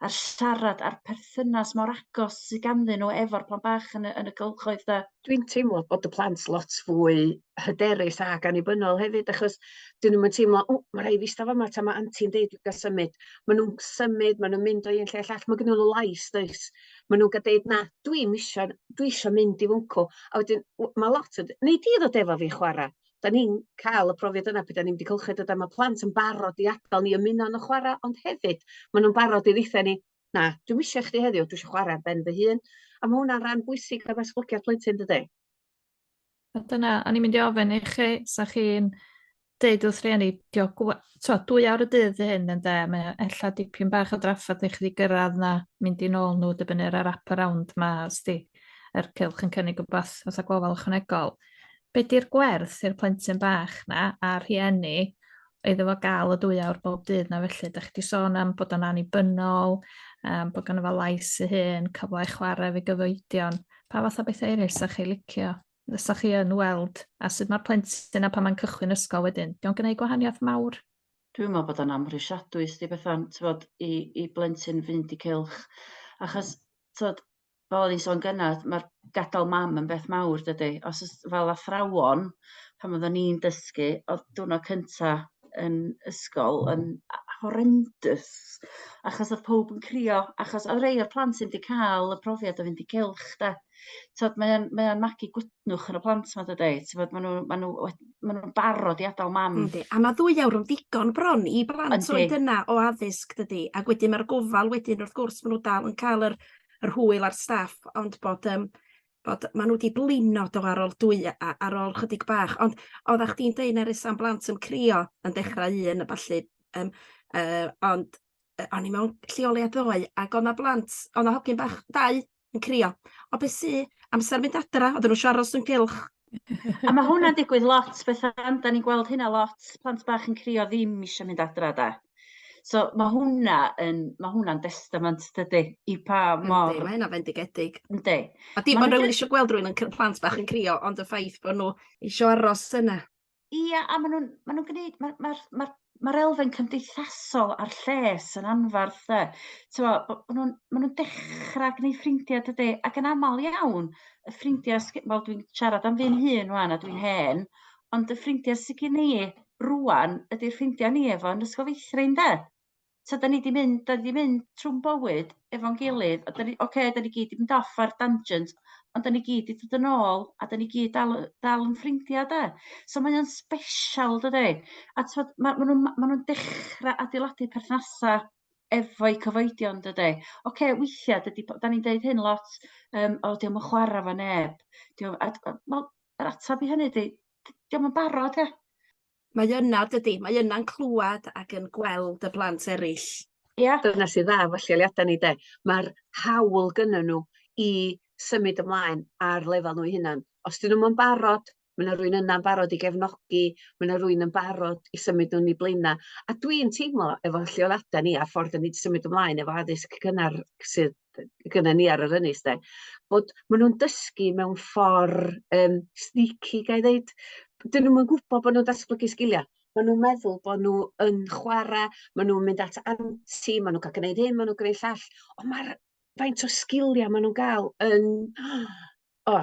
a'r siarad a'r perthynas mor agos sydd ganddyn nhw efo'r plant bach yn y, yn y cylchoedd de. Dwi'n teimlo bod y plant lot fwy hyderus ac annibynnol hefyd, achos dyn nhw'n teimlo, o, mae rhaid fi ista fama tan mae anti'n deud dwi'n cael symud. Maen nhw'n symud, maen nhw'n mynd o un lle i'r llall, mae gen nhw lais, does? Maen nhw'n cael deud, na, dwi'm isio, dwi isio mynd i fwncw. A wedyn, mae lot yn, nei di ddod efo fi chwarae? Da ni'n cael y profiad yna pryd da ni'n mynd i cylchoedd, dydan, mae plant yn barod i adael ni ymuno yn y chwarae, ond hefyd maen nhw'n barod i ddeutha ni, na, dwi'm eisiau chdi heddiw, dwi eisiau chwarae ar ben fy hun. A mae hwnna'n rhan bwysig o ddatblygiad plentyn, dydy? A dyna, o'n i'n mynd i ofyn i chi, sa chi'n deud wrth rieni, dio, twa, 2 awr y dydd i hyn, ynde, mae o ella dipyn bach o drafferth i chdi gyrraedd na, mynd i nôl nhw, dibynnu ar yr wrap around ma, os di yr cylch yn cynnig wbath fatha gofal ychwanegol. Be di'r gwerth i'r plentyn bach na a'r rhieni iddo fo gael y 2 awr bob dydd na felly? Dach chi 'di sôn am bod o'n annibynnol, um, bod gynno fo lais ei hun, cyfle i chwarae efo'i gyfoedion. Pa fath o bethau eraill 'sa chi licio, fysa chi yn weld, a sut mae'r plentyn 'na pan mae'n cychwyn ysgol wedyn, 'di o'n gwneud gwahaniaeth mawr? Dwi'n meddwl bod o'n amhrisiadwy, sdi Bethan, t'mod, i i blentyn fynd i cylch, achos t'od, fel o'n i'n sôn gynna, mae'r gadael mam yn beth mawr dydy. Os oes, fel athrawon, pan oedden ni'n dysgu, oedd diwrnod cynta yn ysgol yn horrendous, achos oedd pawb yn crio, achos oedd rei o'r plant ddim wedi cael y profiad o fynd i cylch, de. T'od, mae o'n mae o'n magu gwytnwch yn y plant 'ma dydi? T'mod ma' nhw ma' nhw ma' nhw'n barod i adael mam. Yndi, a ma' 2 awr yn ddigon bron i blant oed yna o addysg dydi? Ac wedyn ma'r gofal wedyn wrth gwrs ma' nhw dal yn cael yr yr hwyl a'r staff ond bod yym bod ma' nhw 'di blino do ar ôl dwy a- ar ôl chydig bach ond oddach chdi'n deud Nerys am blant yn crio yn dechrau un a ballu yym yy ond yy o'n i mewn lleoliad ddoe ag o'dd 'na blant o' 'na hogyn bach dau yn crio o be' sy amser mynd adra oedden nhw isio aros yn gylch. A ma' hwnna'n digwydd lot Bethan, 'dan ni'n gweld hynna lot, plant bach yn crio ddim isio mynd adra 'de. So ma' hwnna yn ma' hwnna'n destament dydi i pa mor... Yndi, ma' hynna fendigedig. Yndi. A dim bod rhywun eisiau gweld rhywun yn plant bach yn crio, ond y ffaith bod nhw eisiau aros yna. Ia, a maen nhw'n ma nhw'n gwneud, mae'r ma ma ma elfen cymdeithasol a'r lles yn anfarth de. T'mo', bo' bo' nhw'n ma' nhw'n dechrau gwneud ffrindiau dydy, ac yn aml iawn, y ffrindiau, wel dwi'n siarad am fi'n hun rŵan a dwi'n hen, ond y ffrindiau sy gen i rŵan ydy'r ffrindiau ni efo yn ysgol feithrin de. So 'dan ni 'di mynd 'dan ni 'di mynd trw'n bywyd efo'n gilydd a 'dan ni oce 'dan ni gyd 'di mynd off ar tangent ond 'dan ni gyd 'di dod yn ôl a 'dan ni gyd dal yy dal yn ffrindia 'de? So mae o'n sbesial dydi? A t'mod ma' ma' nhw'n ma' nhw'n dechra adeiladu perthnasa efo'u cyfoedion dydi? Oce weithia' dydi po- 'dan ni'n deud hyn lot yym o 'di o'm yn chwara' 'fo neb 'di o a wel yr atab i hynny 'di 'di o'm yn barod ia? Mae yna dydi? Mae yna'n clwad ac yn gweld y plant eraill. Ia. Dyna sydd dda efo lleoliadau ni de. Mae'r hawl gynnyn nhw i symud ymlaen ar lefel nhw eu hunan. Os 'dyn nhw'm yn barod, ma' 'na rywun yna'n barod i gefnogi, ma' 'na rywun yn barod i symud nhw'n eu blaenau. A dwi'n teimlo efo lleoliadau ni a'r ffordd 'dan ni 'di symud ymlaen efo addysg cynnar sydd gynna ni ar yr ynys 'de, bod ma' nhw'n dysgu mewn ffordd yym sneaky ga i ddeud. 'Dyn nhw'm yn gwybod bod nhw'n datblygu sgiliau. Maen nhw'n meddwl bod nhw yn chwarae, maen nhw'n mynd at anti, maen nhw'n cael gwneud hyn, maen nhw'n gwneud llall, ond mae'r faint o sgiliau maen nhw'n gael yn... o,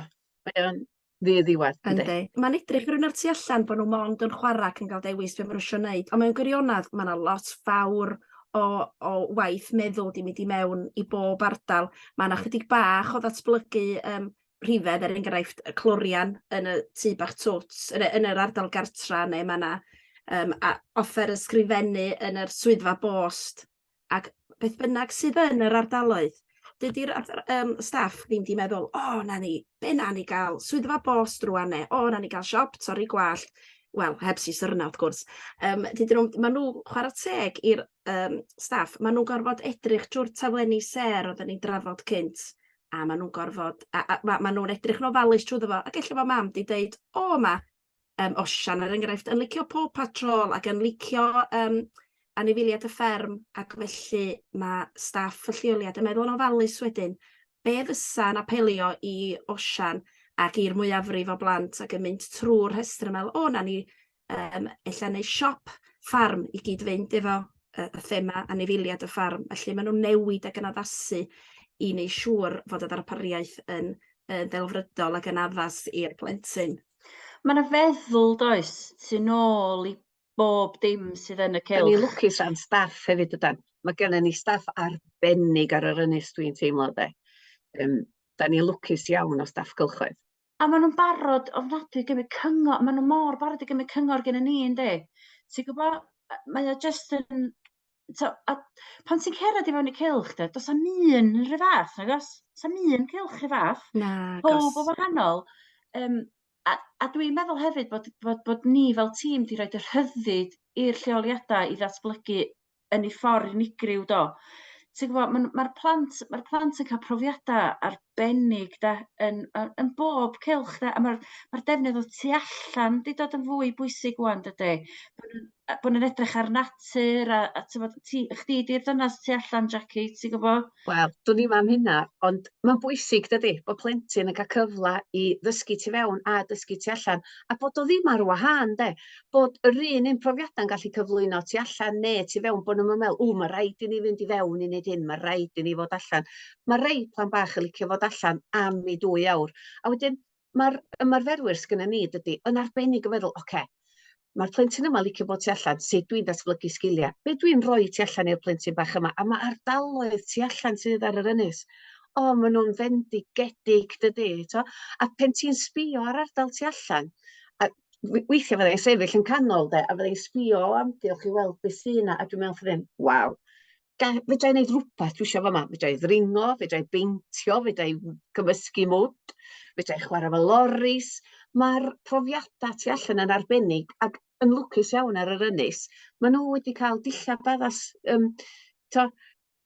mae o'n ddi-ddiwedd, yndi. Yndi. Mae'n edrych i rywun o'r tu allan bod nhw mond yn chwarae ac yn cael dewis be maen nhw isio wneud, ond mewn gwirionedd mae 'na lot fawr o o waith meddwl 'di mynd i mewn i bob ardal. Mae 'na chydig bach o ddatblygu yym rhifedd, er enghraifft y clorian yn y tŷ bach twt, yn y yn yr ardal gartra, neu mae 'na yym a- offer ysgrifennu yn yr swyddfa bost. Ac beth bynnag sydd yn yr ardaloedd, dydy'r yym staff ddim 'di meddwl, "O 'na ni, be 'na ni gael swyddfa bost rŵan" neu "O 'na ni gael siop torri gwallt", wel heb sisyrna wrth gwrs. Yym dydyn nhw, maen nhw chwarae teg i'r yym staff, maen nhw'n gorfod edrych trwy'r taflenni sêr oedden ni'n drafod cynt, a maen nhw'n gorfod, a a ma' ma' nhw'n edrych yn ofalus trwyddo fo, ac ella fo mam 'di deud, "O ma' yym Osian er enghraifft yn licio Paw Patrol ac yn licio yym anifeiliaid y fferm ac felly mae staff y lleoliad yn meddwl yn ofalus wedyn be fysa'n apelio i Osian ac i'r mwyafrif o blant ac yn mynd trwy'r rhestr yn meddwl o na ni um, ella neu siop ffarm i gyd fynd efo y, y thema anifeiliaid y ffarm. Felly maen nhw'n newid ac yn addasu i wneud siŵr fod y ddarpariaeth yn, yn ddelfrydol ac yn addas i'r plentyn. Mae yna feddwl, does, tu nôl i bob dim sydd yn y Da ni'n cylch. lwcus am staff hefyd ydan. Mae gennym ni staff arbennig ar yr ynys dwi'n teimlo de. Um, da ni'n lwcus iawn o staff cylchoedd. A maen nhw'n barod ofnadwy i gymryd cyngor, maen nhw mor barod i gymryd cyngor gen ni yndi? Ti'n gwybod, mae o jyst yn... So, a pan ti'n cerdded i fewn i cylch, de, does am un rhy fath, nag oes? Does am un cylch rhy fath. Na, Pob o wahanol. Um, a, a dwi'n meddwl hefyd bod, bod, bod ni fel tîm di roed y rhyddid i'r lleoliadau i ddatblygu yn ei ffordd unigryw do. Ti'n gwybod, mae'r ma plant, mae'r plant yn cael profiadau arbennig de, yn, yn, yn bob cylch de, a mae'r ma defnydd o tu allan di dod yn fwy bwysig wan dydy. Bod nhw'n bod nhw'n edrych ar natur a, a ti'n gwbod, ti, chdi di'r dynas tu allan, Jackie, ti'n gwybod? Wel, dwn i'm am hynna, ond mae'n bwysig dydy, bod plentyn yn cael cyfle i ddysgu tu fewn a dysgu tu allan, a bod o ddim ar wahân de. Bod yr un un profiadau'n gallu cyflwyno tu allan neu tu fewn, bod nhw'n meddwl, ww, mae rhaid i ni fynd i fewn i wneud hyn, mae rhaid i ni fod allan. Mae rei plant bach yn licio fod allan am i dwy awr. A wedyn mae'r ymarferwyr sgynna ni, dydy, yn arbennig yn meddwl, oce, okay, mae'r plentyn yma licio bod tu allan, sut dwi'n datblygu sgiliau, be dwi'n rhoi tu allan i'r plentyn bach yma, a mae ardaloedd tu allan sydd ar yr ynys, o, maen nhw'n fendigedig, dydy, to? A pen ti'n sbio ar ardal tu allan, a weithiau fyddai'n sefyll yn canol, de, a fyddai'n sbio o amgylch i weld beth sy'n yna, a dwi'n meddwl fyddai'n, waw, fedra i wneud rhywbeth dwi eisiau fama, fedra i ddringo, fedra i beintio, fedra i gymysgu mwd, fedra i chwarae efo loris. Mae'r profiadau tu allan yn arbennig ac yn lwcus iawn ar yr ynys, maen nhw wedi cael dillad addas um, to,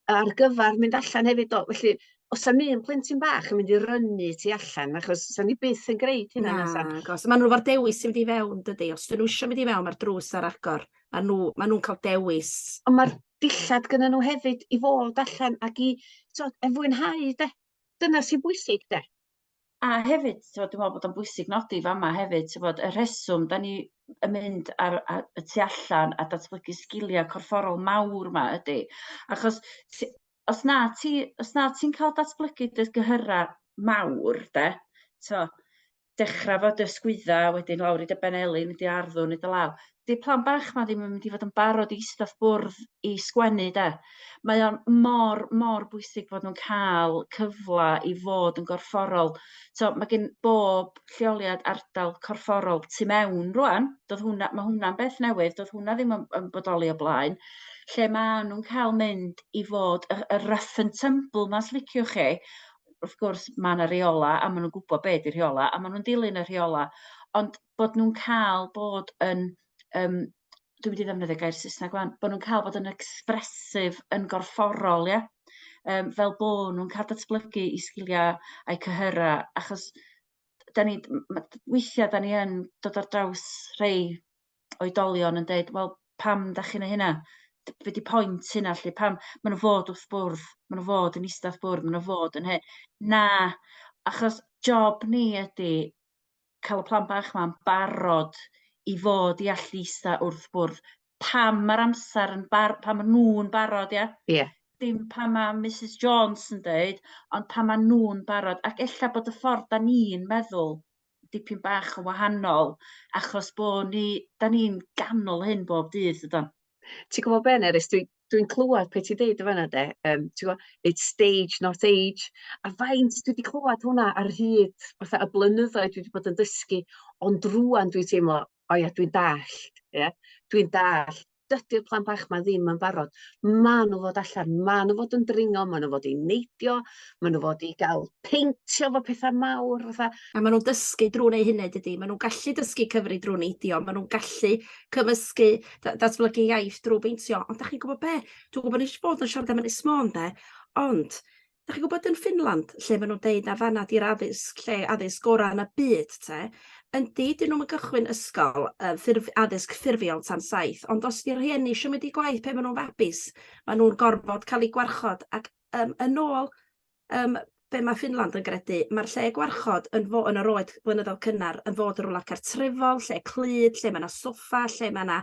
ar gyfer mynd allan hefyd do. Felly, os am un plentyn bach yn mynd i rynnu tu allan, achos sa'n ni byth yn gwneud hynna. Na, agos. Maen nhw efo'r dewis i fynd i fewn, dydy. Os dyn nhw eisiau mynd i fewn, mae'r drws ar agor. Maen nhw, maen nhw'n cael dewis. Ond mae'r dillad gyda nhw hefyd i fod allan ac i t'od, e fwynhau de. Dyna sy'n bwysig de. A hefyd, t'mod, dwi'n meddwl bod o'n bwysig nodi fama hefyd, t'mod, y rheswm da ni yn mynd ar, ar y tu allan a datblygu sgiliau corfforol mawr 'ma ydy, achos ti, os na ti, os na ti'n cael datblygu dy gyhyrau mawr, de, t'mo, dechrau fo dy ysgwydda, wedyn lawr i dy benelin, i dy arddwrn, i dy law. 'Di plant bach 'ma ddim yn mynd i fod yn barod i ista wrth bwrdd i sgwennu de. Mae o'n mor, mor bwysig bod nhw'n cael cyfle i fod yn gorfforol. So mae gen bob lleoliad ardal corfforol tu mewn rwan, doedd hwnna, mae hwnna'n beth newydd, doedd hwnna ddim yn, yn bodoli o blaen, lle maen nhw'n cael mynd i fod y, y rough and tumble 'ma, os liciwch chi. Wrth gwrs, mae yna reola a maen nhw'n gwybod be 'di rheola a maen nhw'n dilyn y rheola, ond bod nhw'n cael bod yn, um, dwi'n mynd i ddefnyddio gair Saesneg wan, bod nhw'n cael bod yn expressive yn gorfforol, ie? Um, fel bod nhw'n cael datblygu i sgiliau a'i cyhyrau, achos da ni, weithiau da ni yn dod ar draws rhai oedolion yn deud, wel, pam da chi'n neud hynna? Be di pwynt hynna, lle? Pam? Maen nhw fod wrth bwrdd, maen nhw fod yn eistedd wrth bwrdd, maen nhw fod yn hyn. Na, achos job ni ydy cael y plant bach ma'n barod i fod i allu ista wrth bwrdd. Pam mae'r amser yn bar... pan maen nhw'n barod, ia? Ie. Dim pan mae Mrs Jones yn deud, ond pan maen nhw'n barod. Ac ella bod y ffordd da ni'n meddwl dipyn bach yn wahanol, achos bod ni, da ni'n ganol hyn bob dydd, dydan? Ti'n gwybod be, Nerys, dwi'n dwi clywed pe ti'n deud yn fan'na de, um, ti'n gwybod, it's stage not age, a faint dwi wedi clywed hwnna ar hyd fatha y blynyddoedd dwi wedi bod yn dysgu, ond rŵan dwi'n teimlo, o ia, dwi'n dallt, ie, dwi'n dallt. Dydy'r plant bach 'ma ddim yn barod. Ma' nhw fod allan, ma' nhw fod yn dringo, ma' nhw fod i neidio, ma' nhw fod i gael peintio fo pethau mawr fatha. A maen nhw'n dysgu drwy wneud hynny, dydy. Maen nhw'n gallu dysgu cyfri drwy neidio, maen nhw'n gallu cymysgu, datblygu iaith drwy beintio. Ond da chi'n gwybod be? Dwi'n gwybod nes bod yn siarad am Ynys Môn, de, ond da chi'n gwybod yn Finland, lle maen nhw'n deud na fanna di'r addysg, lle addysg gorau yn y byd, te, Yndi, 'dyn nhw'm yn cychwyn ysgol yy ffurf- addysg ffurfiol tan 7, ond os 'di rhieni isio mynd i gwaith pan ma' nhw'n fabis, ma' nhw'n gorfod cael eu gwarchod ac yn ôl be mae Finland yn gredu, mae'r lle gwarchod yn fo- yn yr oed blynyddoedd cynnar yn fod yn rwla cartrefol, lle clyd, lle mae 'na soffa, lle mae 'na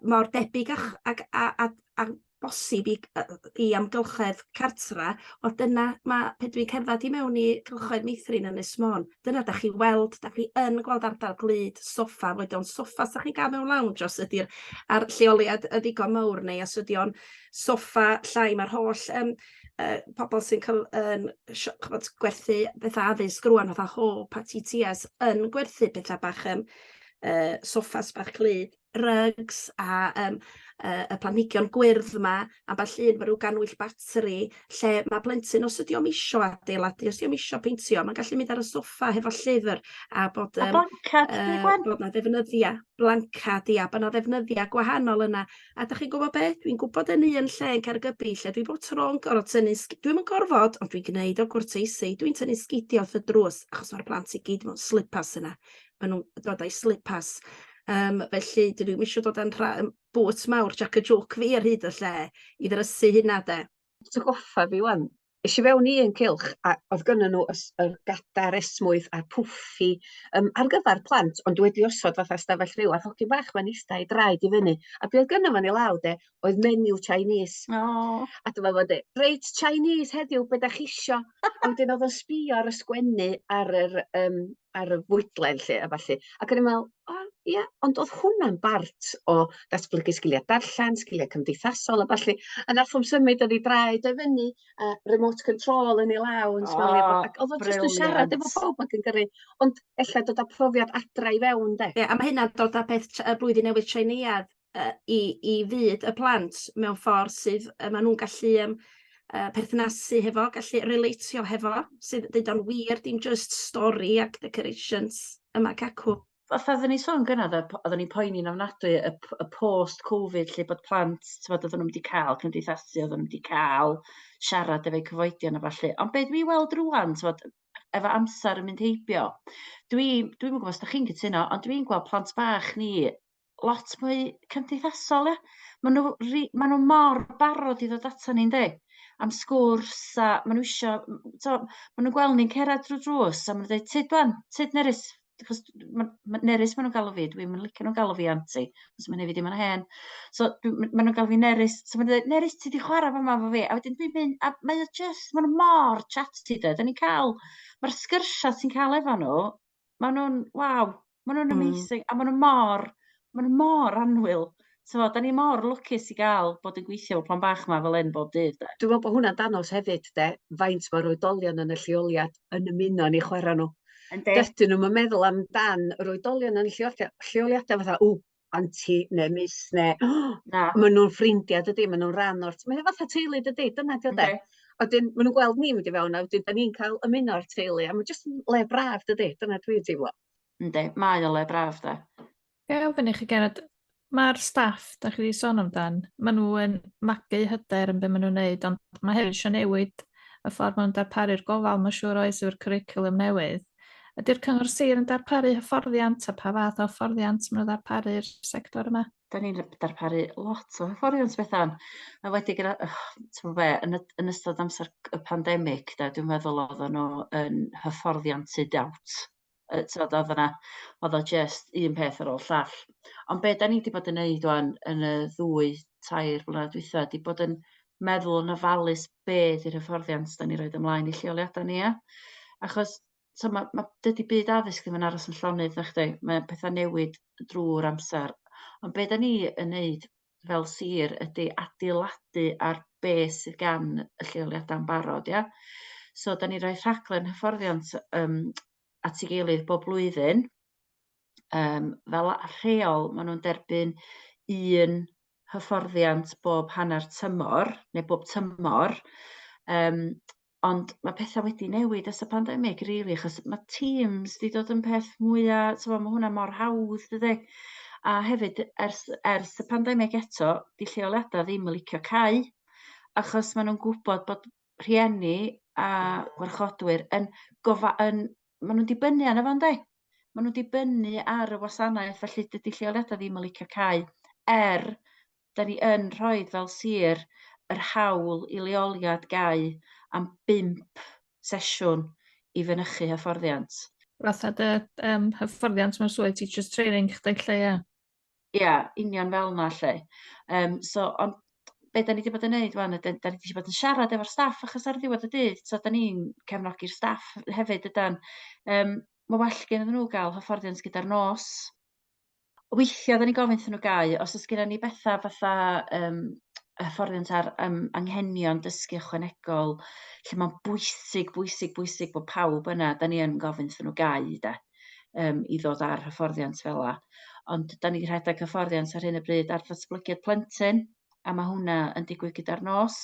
mor debyg â ag a a a bosib i amgylchedd cartra, wel dyna ma' pe dwi'n cerdded i mewn i cylchoedd meithrin Ynys Môn, dyna dach chi weld, dach chi yn gweld ardal glyd, soffa, boed o'n soffa 'sa chi'n gael mewn lounge os ydi'r ar lleoliad yn ddigon mawr neu os ydi o'n soffa llai, ma'r holl pobl sy'n cael yn ch'mod gwerthu bethau addysg rŵan fatha Hope a TTS yn gwerthu pethau bach soffas bach clyd, rugs a y planhigion gwyrdd yma, ambell un efo ryw gannwyll batri, lle mae plentyn, os ydi o'm isio adeiladu, os ydi o'm isio peintio, mae'n gallu mynd ar y soffa hefo llyfr a bod A blancad, Gwen? Bod 'na ddefnyddiau, blancad, ia, bod 'na ddefnyddiau gwahanol yna. A dach chi'n gwybod be? Dwi'n gwybod yn un lle yn Caergybi lle dwi bob tro'n gorfod tynnu dwi'm yn gorfod, ond dwi'n gwneud o gwrteisi, dwi'n tynnu sgidiau wrth y drws, achos mae'r plant i gyd mewn slippers yna. Maen nhw'n dod â'u slippers. Felly dydw i'm isio dod â'n boots mawr Jack a Joke fi ar hyd y lle i ddrysu hynna de. Atgoffa fi 'wan, es i fewn i un cylch a oedd gynnon nhw yr gadar esmwyth a'r pwffi ar gyfer plant, ond wedi osod fatha stafell fyw, a'r hogyn bach 'ma'n ista ei draed i fyny, a be oedd gynno fo yn ei law de oedd menu Chinese. Oh. A dyma fo'n deud, "Reit Chinese heddiw, be dach chi isio?" A wedyn oedd o'n sbio ar y sgwennu ar yr ar y fwydlen 'lly a ballu. Ac o'n i'n meddwl, o ia, ond oedd hwnna'n bart o datblygu sgiliau darllen, sgiliau cymdeithasol a ballu. A nath o'm symud oedd ei draed o fyny, a remote control yn ei law yn smalio. Oh, ac oedd o jyst yn siarad efo pawb ac yn gyrru. Ond ella dod â profiad adra i fewn de. Ie, a mae hynna'n dod â peth y blwyddyn newydd Tsieineaidd i fyd y plant mewn ffordd sydd maen nhw'n gallu perthnasu hefo, gallu relatio hefo, sydd deud o'n wir, dim just stori ac decorations yma cacw. Fatha oedden ni'n sôn gynna, de, oedden ni'n poeni'n ofnadwy y post-Covid lle bod plant, t'mod, oedden nhw'n mynd i cael cymdeithasu, oedden nhw'n mynd i cael siarad efo'u cyfoedion a ballu. Ond be dwi weld rŵan, t'mod, efo amser yn mynd heibio, dwi'm yn gwybod os da chi'n cytuno, ond dwi'n gweld plant bach ni lot mwy cymdeithasol, ia. Maen nhw, ma' nhw mor barod i ddod ata ni, yndi? Am sgwrs a maen nhw isio, t'mo', maen nhw'n gweld ni'n cerdded drwy drws a maen nhw'n dweud, "Tyd wan, tyd Nerys," achos ma' Nerys maen nhw'n galw fi, dwi'm yn licio nhw'n galw fi anti, achos mae'n neud fi deimlo'n hen. So maen nhw'n galw fi Nerys, so maen nhw'n dweud, "Nerys, ti 'di chwarae fama efo fi?" A wedyn dwi'n mynd, a mae o just, maen nhw mor chatty, de. Da ni'n cael, mae'r sgyrsiau ti'n cael efo nhw, maen nhw'n, waw, maen nhw'n amazing, a maen nhw mor annwyl. So, da ni mor lwcus i gael bod yn gweithio efo plant bach yma fel hyn bob dydd, de. Dwi'n meddwl bod hwnna'n danos hefyd, de, faint mae'r oedolion yn y lleoliad yn ymuno yn eu chwarae nhw. Yndi. Dydyn nhw'm yn meddwl amdan yr oedolion yn y lleoliadau fatha, "Ww, anti neu miss neu..." Na. Maen nhw'n ffrindiau, dydy, maen nhw'n rhan o'r... Mae'n fatha teulu, dydy, dyna 'di o, de. Yndi. A wedyn maen nhw'n gweld ni'n mynd i fewn, a wedyn da ni'n cael ymuno â'r teulu, a mae jyst yn le braf, dydy, dyna dwi'n teimlo. Yndi, mae o le braf, de. Ga i ofyn i chi, Genod, mae'r staff da chi wedi sôn amdan, maen nhw yn magu hyder yn be maen nhw'n neud, ond mae hefyd eisiau newid y ffordd maen nhw'n darparu'r gofal, mae'n siŵr oes efo'r cwricwlwm newydd. Ydy'r Cyngor Sir yn darparu hyfforddiant, a pa fath o hyfforddiant maen nhw'n ddarparu'r sector yma? Da ni'n darparu lot o hyfforddiant, Bethan. Mae wedi gyda, oh, ti'n be, yn ystod amser y pandemig, de, dwi'n meddwl oedden nhw yn hyfforddiant to doubt. T'mod, oedd yna, oedd o just un peth ar ôl llall. Ond be da ni wedi bod yn neud wan yn y 2, 3 blynedd dwytha, di bod yn meddwl yn ofalus be di'r hyfforddiant da ni roed ymlaen i lleoliadau ni, ia. Achos so ma, dydy byd addysg ddim yn aros yn llonydd, na chdi. Mae pethau newid drwy'r amser. Ond be da ni yn neud fel sir ydy adeiladu ar be sydd gan y lleoliadau'n barod, ia. So da ni rhoi rhaglen hyfforddiant at ei gilydd bob blwyddyn. Fel rheol, maen nhw'n derbyn un hyfforddiant bob hanner tymor, neu bob tymor. Ond mae pethau wedi newid ers y pandemig, really, achos mae Teams wedi dod yn peth mwyaf, t'mo', mae hwnna mor hawdd, dydi? A hefyd, ers y pandemig eto, di lleoliadau ddim yn licio cau, achos maen nhw'n gwybod bod rhieni a gwarchodwyr yn gofa, yn, maen nhw'n dibynnu arno fo, yndi? Maen nhw'n dibynnu ar y wasanaeth, felly dydy lleoliadau ddim yn licio cau. Er, da ni yn rhoi fel sir yr hawl i leoliad gau am 5 sesiwn i fynychu hyfforddiant. Fatha dy hyfforddiant mewn swydd teachers training chdi lle, ia? Ia, union fel 'na 'lly. So, ond be da ni 'di bod yn neud 'wan ydy, da ni 'di bod yn siarad efo'r staff, achos ar ddiwedd y dydd, so da ni'n cefnogi'r staff hefyd ydan. Mae well gen nhw gael hyfforddiant gyda'r nos. Weithiau da ni'n gofyn iddyn nhw gau, os oes gennym ni bethau fatha hyfforddiant ar anghenion dysgu ychwanegol, lle mae'n bwysig, bwysig, bwysig bod pawb yna, da ni yn gofyn iddyn nhw gau, de, i ddod ar hyfforddiant fel 'a. Ond da ni 'di rhedeg hyfforddiant ar hyn o bryd ar ddatblygiad plentyn, a mae hwnna yn digwydd gyda'r nos.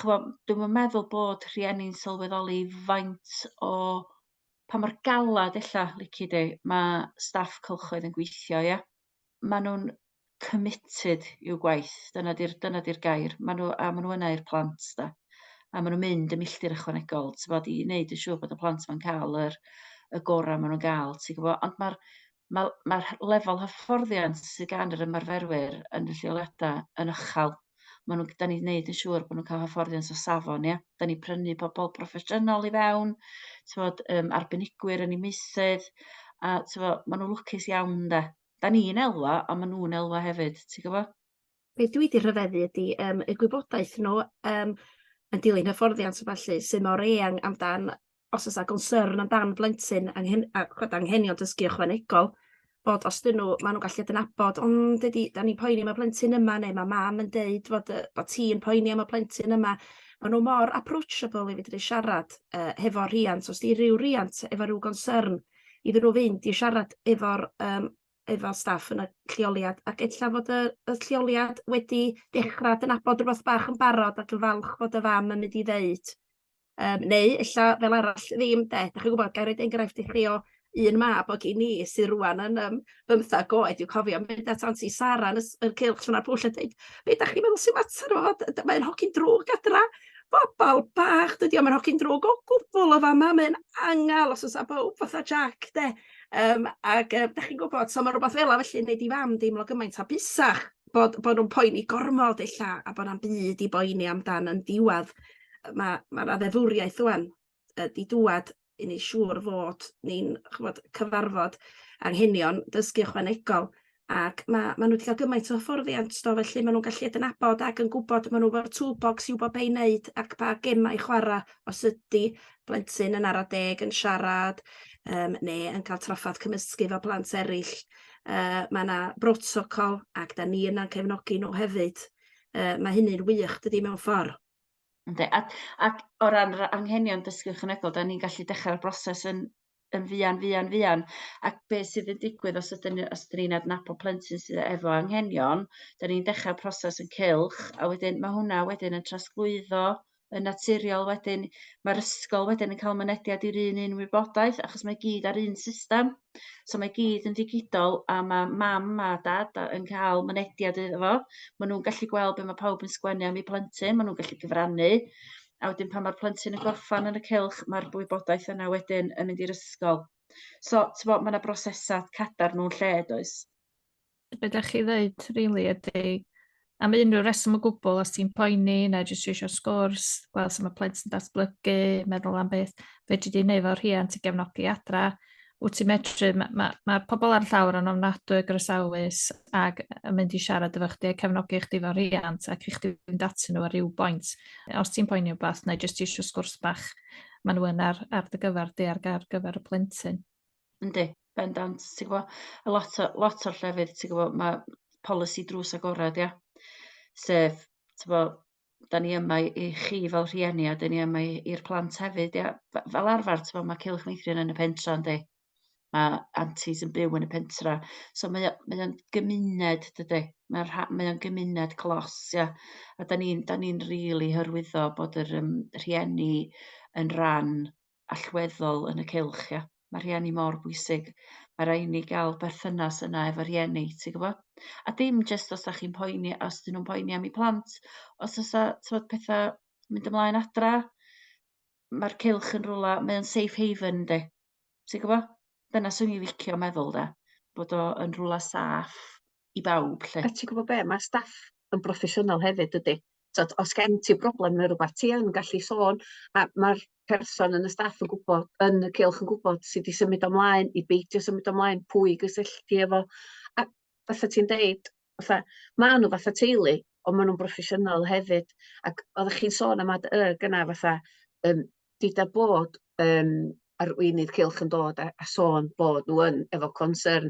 Ch'mo', dwi'm yn meddwl bod rhieni'n sylweddoli faint o pa mor galad ella, lici di, mae staff cylchoedd yn gweithio, ia. Maen nhw'n committed i'w gwaith, dyna 'di'r gair. Maen nhw, a maen nhw yna i'r plant, da. A maen nhw'n mynd y milltir ychwanegol, t'bod, i wneud yn siŵr bod y plant ma'n cael y gorau maen nhw'n gael, ti'n gwybod. Ond ma lefel hyfforddiant sydd gan yr ymarferwyr yn y lleoliadau yn uchel. Da ni'n gwneud yn siŵr bod nhw'n cael hyfforddiant o safon, ia. Da ni'n prynu pobl proffesiynol i fewn, t'mod, arbenigwyr yn eu meysydd, a t'mod, maen nhw'n lwcus iawn, de. Da ni'n elwa, ond maen nhw'n elwa hefyd, ti'n gwybod? Be dwi 'di rhyfeddu ydi y gwybodaeth nhw yn dilyn hyfforddiant a ballu sydd mor eang amdan os oes 'na concern amdan blentyn a ch'od anghenion dysgu ychwanegol, bod os 'dyn nhw, maen nhw'n gallu adnabod, ond dydy, da ni'n poeni am y plentyn yma, neu mae mam yn deud bod ti'n poeni am y plentyn yma. Maen nhw mor approachable i fedru siarad hefo rhiant, os 'di rhyw riant efo rhyw concern, iddyn nhw fynd i siarad efo staff yn y lleoliad, ac ella fod y lleoliad wedi dechrau adnabod rhywbeth bach yn barod ac yn falch fod y fam yn mynd i ddeud. Neu ella fel arall ddim, de. Dach chi'n gwybod, ga i roid enghraifft i chi o un mab o gin i sydd rŵan yn 15 oed, dwi'n cofio mynd at Auntie Sara yn y cylch Llanfairpwll a deud, be dach chi'n meddwl sy'n mater o fod, mae'n hogyn drwg adra, bobl bach dydy o, mae'n hogyn drwg o gwbl o fama, mae'n angal os oes 'na bawb fatha Jack, de. Ac dach chi'n gwybod, so mae rhywbeth fel 'na felly yn neud i fam deimlo gymaint hapusach bod nhw'n poeni gormod ella, a bod na'm byd i boeni amdan yn diwedd. Mae 'na ddeddfwriaeth ŵan 'di dŵad i neud siŵr fod ni'n, ch'mod, cyfarfod anghenion dysgu ychwanegol, ac ma' nhw wedi cael gymaint o hyfforddiant do, felly ma' nhw'n gallu adnabod ac yn gwybod, ma' nhw efo'r toolbox i wybod be i wneud ac pa gemau i chwarae os ydy blentyn yn ara deg yn siarad neu yn cael trafferth cymysgu efo plant eraill. Mae 'na brotocol ac da ni yna'n cefnogi nhw hefyd. Mae hynny'n wych dydy mewn ffordd. Yndi, ac o ran yr anghenion dysgu ychwanegol, da ni'n gallu dechrau'r broses yn fuan, fuan, fuan. Ac beth sydd yn digwydd os ydyn ni'n adnabod plentyn sydd efo anghenion, da ni'n dechrau'r proses yn cylch, a wedyn mae hwnna wedyn yn trosglwyddo yn naturiol wedyn. Mae'r ysgol wedyn yn cael mynediad i'r un wybodaeth, achos mae gyd ar un system. So mae gyd yn ddigidol, a mae mam a dad yn cael mynediad iddo fo. Maen nhw'n gallu gweld be mae pawb yn sgwennu am eu plentyn, maen nhw'n gallu cyfrannu. A wedyn pan mae'r plentyn yn gorffan yn y cylch, mae'r wybodaeth yna wedyn yn mynd i'r ysgol. So, t'mo', mae yna brosesau cadarn nhw'n lle, does? Be dach chi ddeud, really, ydy, am unrhyw reswm o gwbl, os ti'n poeni neu jyst eisiau sgwrs, gweld sut mae plentyn yn datblygu, meddwl am beth fedri di wneud fel rhiant i gefnogi adra, wyt ti'n medru, mae'r ma pobl ar llawr yn ofnadwy o groesawus ac yn mynd i siarad efo chdi a cefnogi chdi fel rhiant ac i chdi fynd atyn nhw ar ryw boint. Os ti'n poeni wbath neu jyst eisiau sgwrs bach, maen nhw yn ar dy gyfer di ar gyfer y plentyn. Yndi, bendant, ti'n gwbo, a lot o'r llefydd, ti'n gwbo, mae polisi drws agored, ia. Sef, ti'n gwbo, da ni yma i chi fel rhieni a da ni yma i'r plant hefyd, ia. Fel arfer, ti'n gwbo, mae Cylch Meithrin yn y pentra, yndi. Mae aunties yn byw yn y pentra. So mae o'n gymuned, dydy. Mae o'n gymuned clos, ia. A da ni'n rili hyrwyddo bod yr rhieni yn ran allweddol yn y cylch, ia. Mae rhieni mor bwysig. Mae rhaid ni gael berthynas yna efo rhieni, ti'n gwybod? A dim jyst os ydych chi'n poeni, os dyn nhw'n poeni am eu plant, os oes t'mod, pethau mynd ymlaen adra, mae'r cylch yn rhywle, mae o'n safe haven, yndi. Ti'n gwybod? Dyna swn i'n licio meddwl de, bod o yn rhywle saff i bawb 'lly. A ti'n gwybod be, mae staff yn broffesiynol hefyd dydy? T'od os gen ti broblem neu rywbeth ti yn gallu sôn, a ma'r person yn y staff yn gwybod, yn y cylch yn gwybod sut i symud ymlaen, i beidio symud ymlaen, pwy i gysylltu efo. A fatha ti'n deud, fatha, ma' nhw fatha teulu, ond ma' nhw'n broffesiynol hefyd. Ac oeddech chi'n sôn am ADY gynna fatha, yym, deuda bod yym arweinydd cylch yn dod a a sôn bod nhw yn efo concern,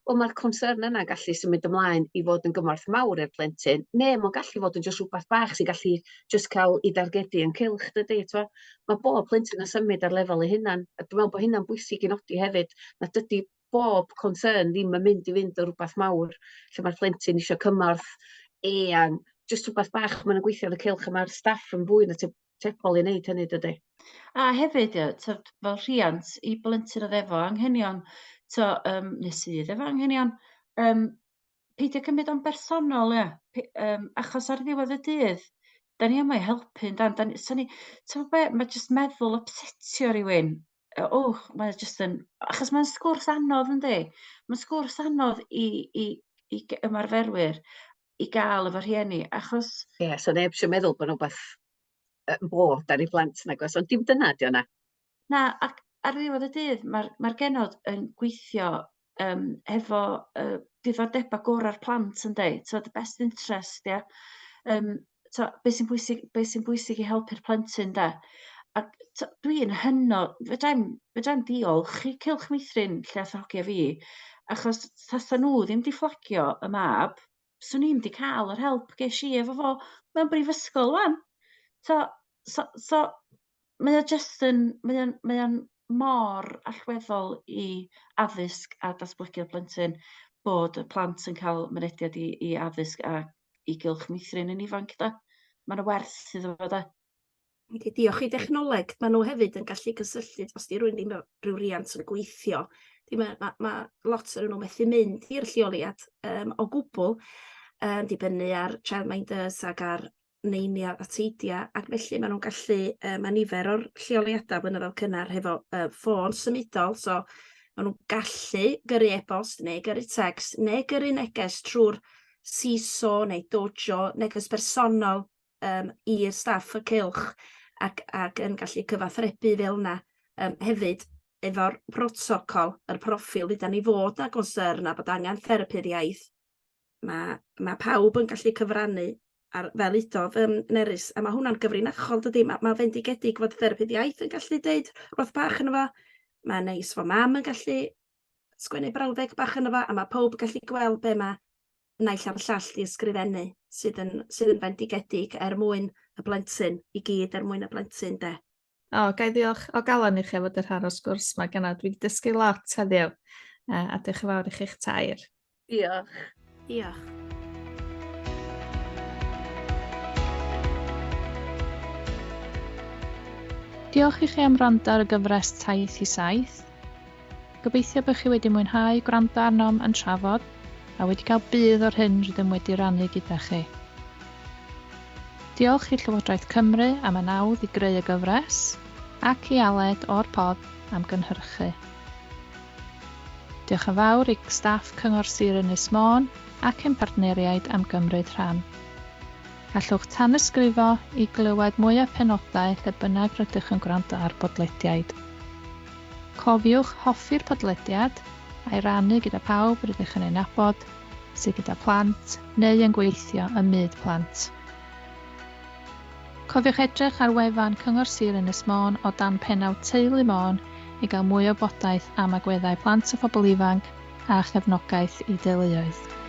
wel ma'r concern yna gallu symud ymlaen i fod yn gymorth mawr i'r plentyn, ne' ma'n gallu fod yn jyst rhywbeth bach sy'n gallu jyst ca'l 'i dargedu yn cylch dydi t'mo'? Ma' bob plentyn yn symud ar lefel ei hunan a dwi me'wl bo' hynna'n bwysig i nodi hefyd na dydi bob concern ddim yn mynd i fynd yn rwbath mawr lle ma'r plentyn isio cymorth eang, jyst rhywbath bach ma' nw'n gweithio yn y cylch a ma'r staff yn fwy na tebygol i wneud hynny dydy? A hefyd ie, t'od fel rhiant i blentyn oedd efo anghenion t'o' yym neu sydd efo anghenion yym peidio cymryd o'n bersonol ia? Achos ar ddiwedd y dydd 'dan ni yma i helpu yndan? 'Dan ni 'swn i t'mo' be' ma' jyst meddwl ypsetio rywun yy o mae o jyst yn achos mae'n sgwrs anodd yndi? Mae'n sgwrs anodd i i i g- ymarferwyr i gael efo rhieni achos... Ie, so neb isio meddwl bod 'na wbath yn bod ar ei blant nag oes, ond dim dyna ydi o na? Na, ac ar ddiwedd y dydd ma'r ma'r genod yn gweithio yym hefo yy diddordeba' gora'r plant ynde? T'od the best interest ia? Yym t'o' be' sy'n bwysig be' sy'n bwysig i helpu'r plentyn 'de? Ac t'o' dwi'n hynod fedrai'm fedrai'm diolch i Cylch Meithrin lle ath hogia fi achos tasa nhw ddim 'di fflagio y mab swn i'm 'di ca'l yr help gesh i efo fo mewn brifysgol 'wan. So so so mae o jyst yn mae o'n mae o'n mor allweddol i addysg a datblygu'r plentyn bod y plant yn cael mynediad i i addysg a i gylch meithrin yn ifanc 'de? Ma' 'na werth iddo fo 'de? Yndi, diolch i dechnoleg, ma' nhw hefyd yn gallu cysylltu os 'di rywun ddim rhyw riant yn gweithio, 'di ma' ma' ma' lot ohonyn nhw methu mynd i'r lleoliad yym o gwbl yn dibynnu ar childminders ag ar neinia a teidia ac felly ma' nhw'n gallu yy ma' nifer o'r lleoliadau blynyddoedd cynnar hefo yy ffôn symudol so ma' nhw'n gallu gyrru e-bost neu gyrru text neu gyrru neges trw'r Seesaw neu Dojo, neges bersonol yym i'r staff y cylch ac ac yn gallu cyfathrebu fel 'na yym hefyd efo'r protocol yr proffil dduda ni fod 'na concern a bod angan therapydd iaith ma' ma' pawb yn gallu cyfrannu ar fel udodd yym Nerys a ma' hwnna'n gyfrinachol dydi ma' ma' fendigedig fod therapydd iaith yn gallu deud rwbath bach yno fo ma'n neis fo mam yn gallu sgwennu brawddeg bach yno fo a ma' powb yn gallu gweld be' ma' naill a'r llall 'di ysgrifennu sydd yn sydd yn fendigedig er mwyn y blentyn i gyd er mwyn y blentyn 'de. O, ga i ddiolch o galon i chi am fod yn rhan o'r sgwrs 'ma gynna. Dwi wedi dysgu lot heddiw, a diolch yn fawr i chi'ch tair. Diolch. Diolch. Diolch i chi am wrando ar y gyfres Taith i Saith. Gobeithio bod chi wedi mwynhau gwrando arnom yn trafod a wedi cael budd o'r hyn rydym wedi rannu gyda chi. Diolch i Llywodraeth Cymru am y nawdd i greu y gyfres, ac i Aled o'r Pod am gynhyrchu. Diolch yn fawr i staff Cyngor Sir Ynys Môn ac ein partneriaid am gymryd rhan. Gallwch tanysgrifo i glywed mwy o penodau lle bynnag rydych yn gwrando ar bodlediaid. Cofiwch hoffi'r podlediad a'i rannu gyda phawb rydych yn ei nabod sydd gyda phlant neu yn gweithio ym myd plant. Cofiwch edrych ar wefan Cyngor Sir Ynys Môn o dan pennawd Teulu Môn i gael mwy o wybodaeth am agweddau plant a phobl ifanc a chefnogaeth i deuluoedd.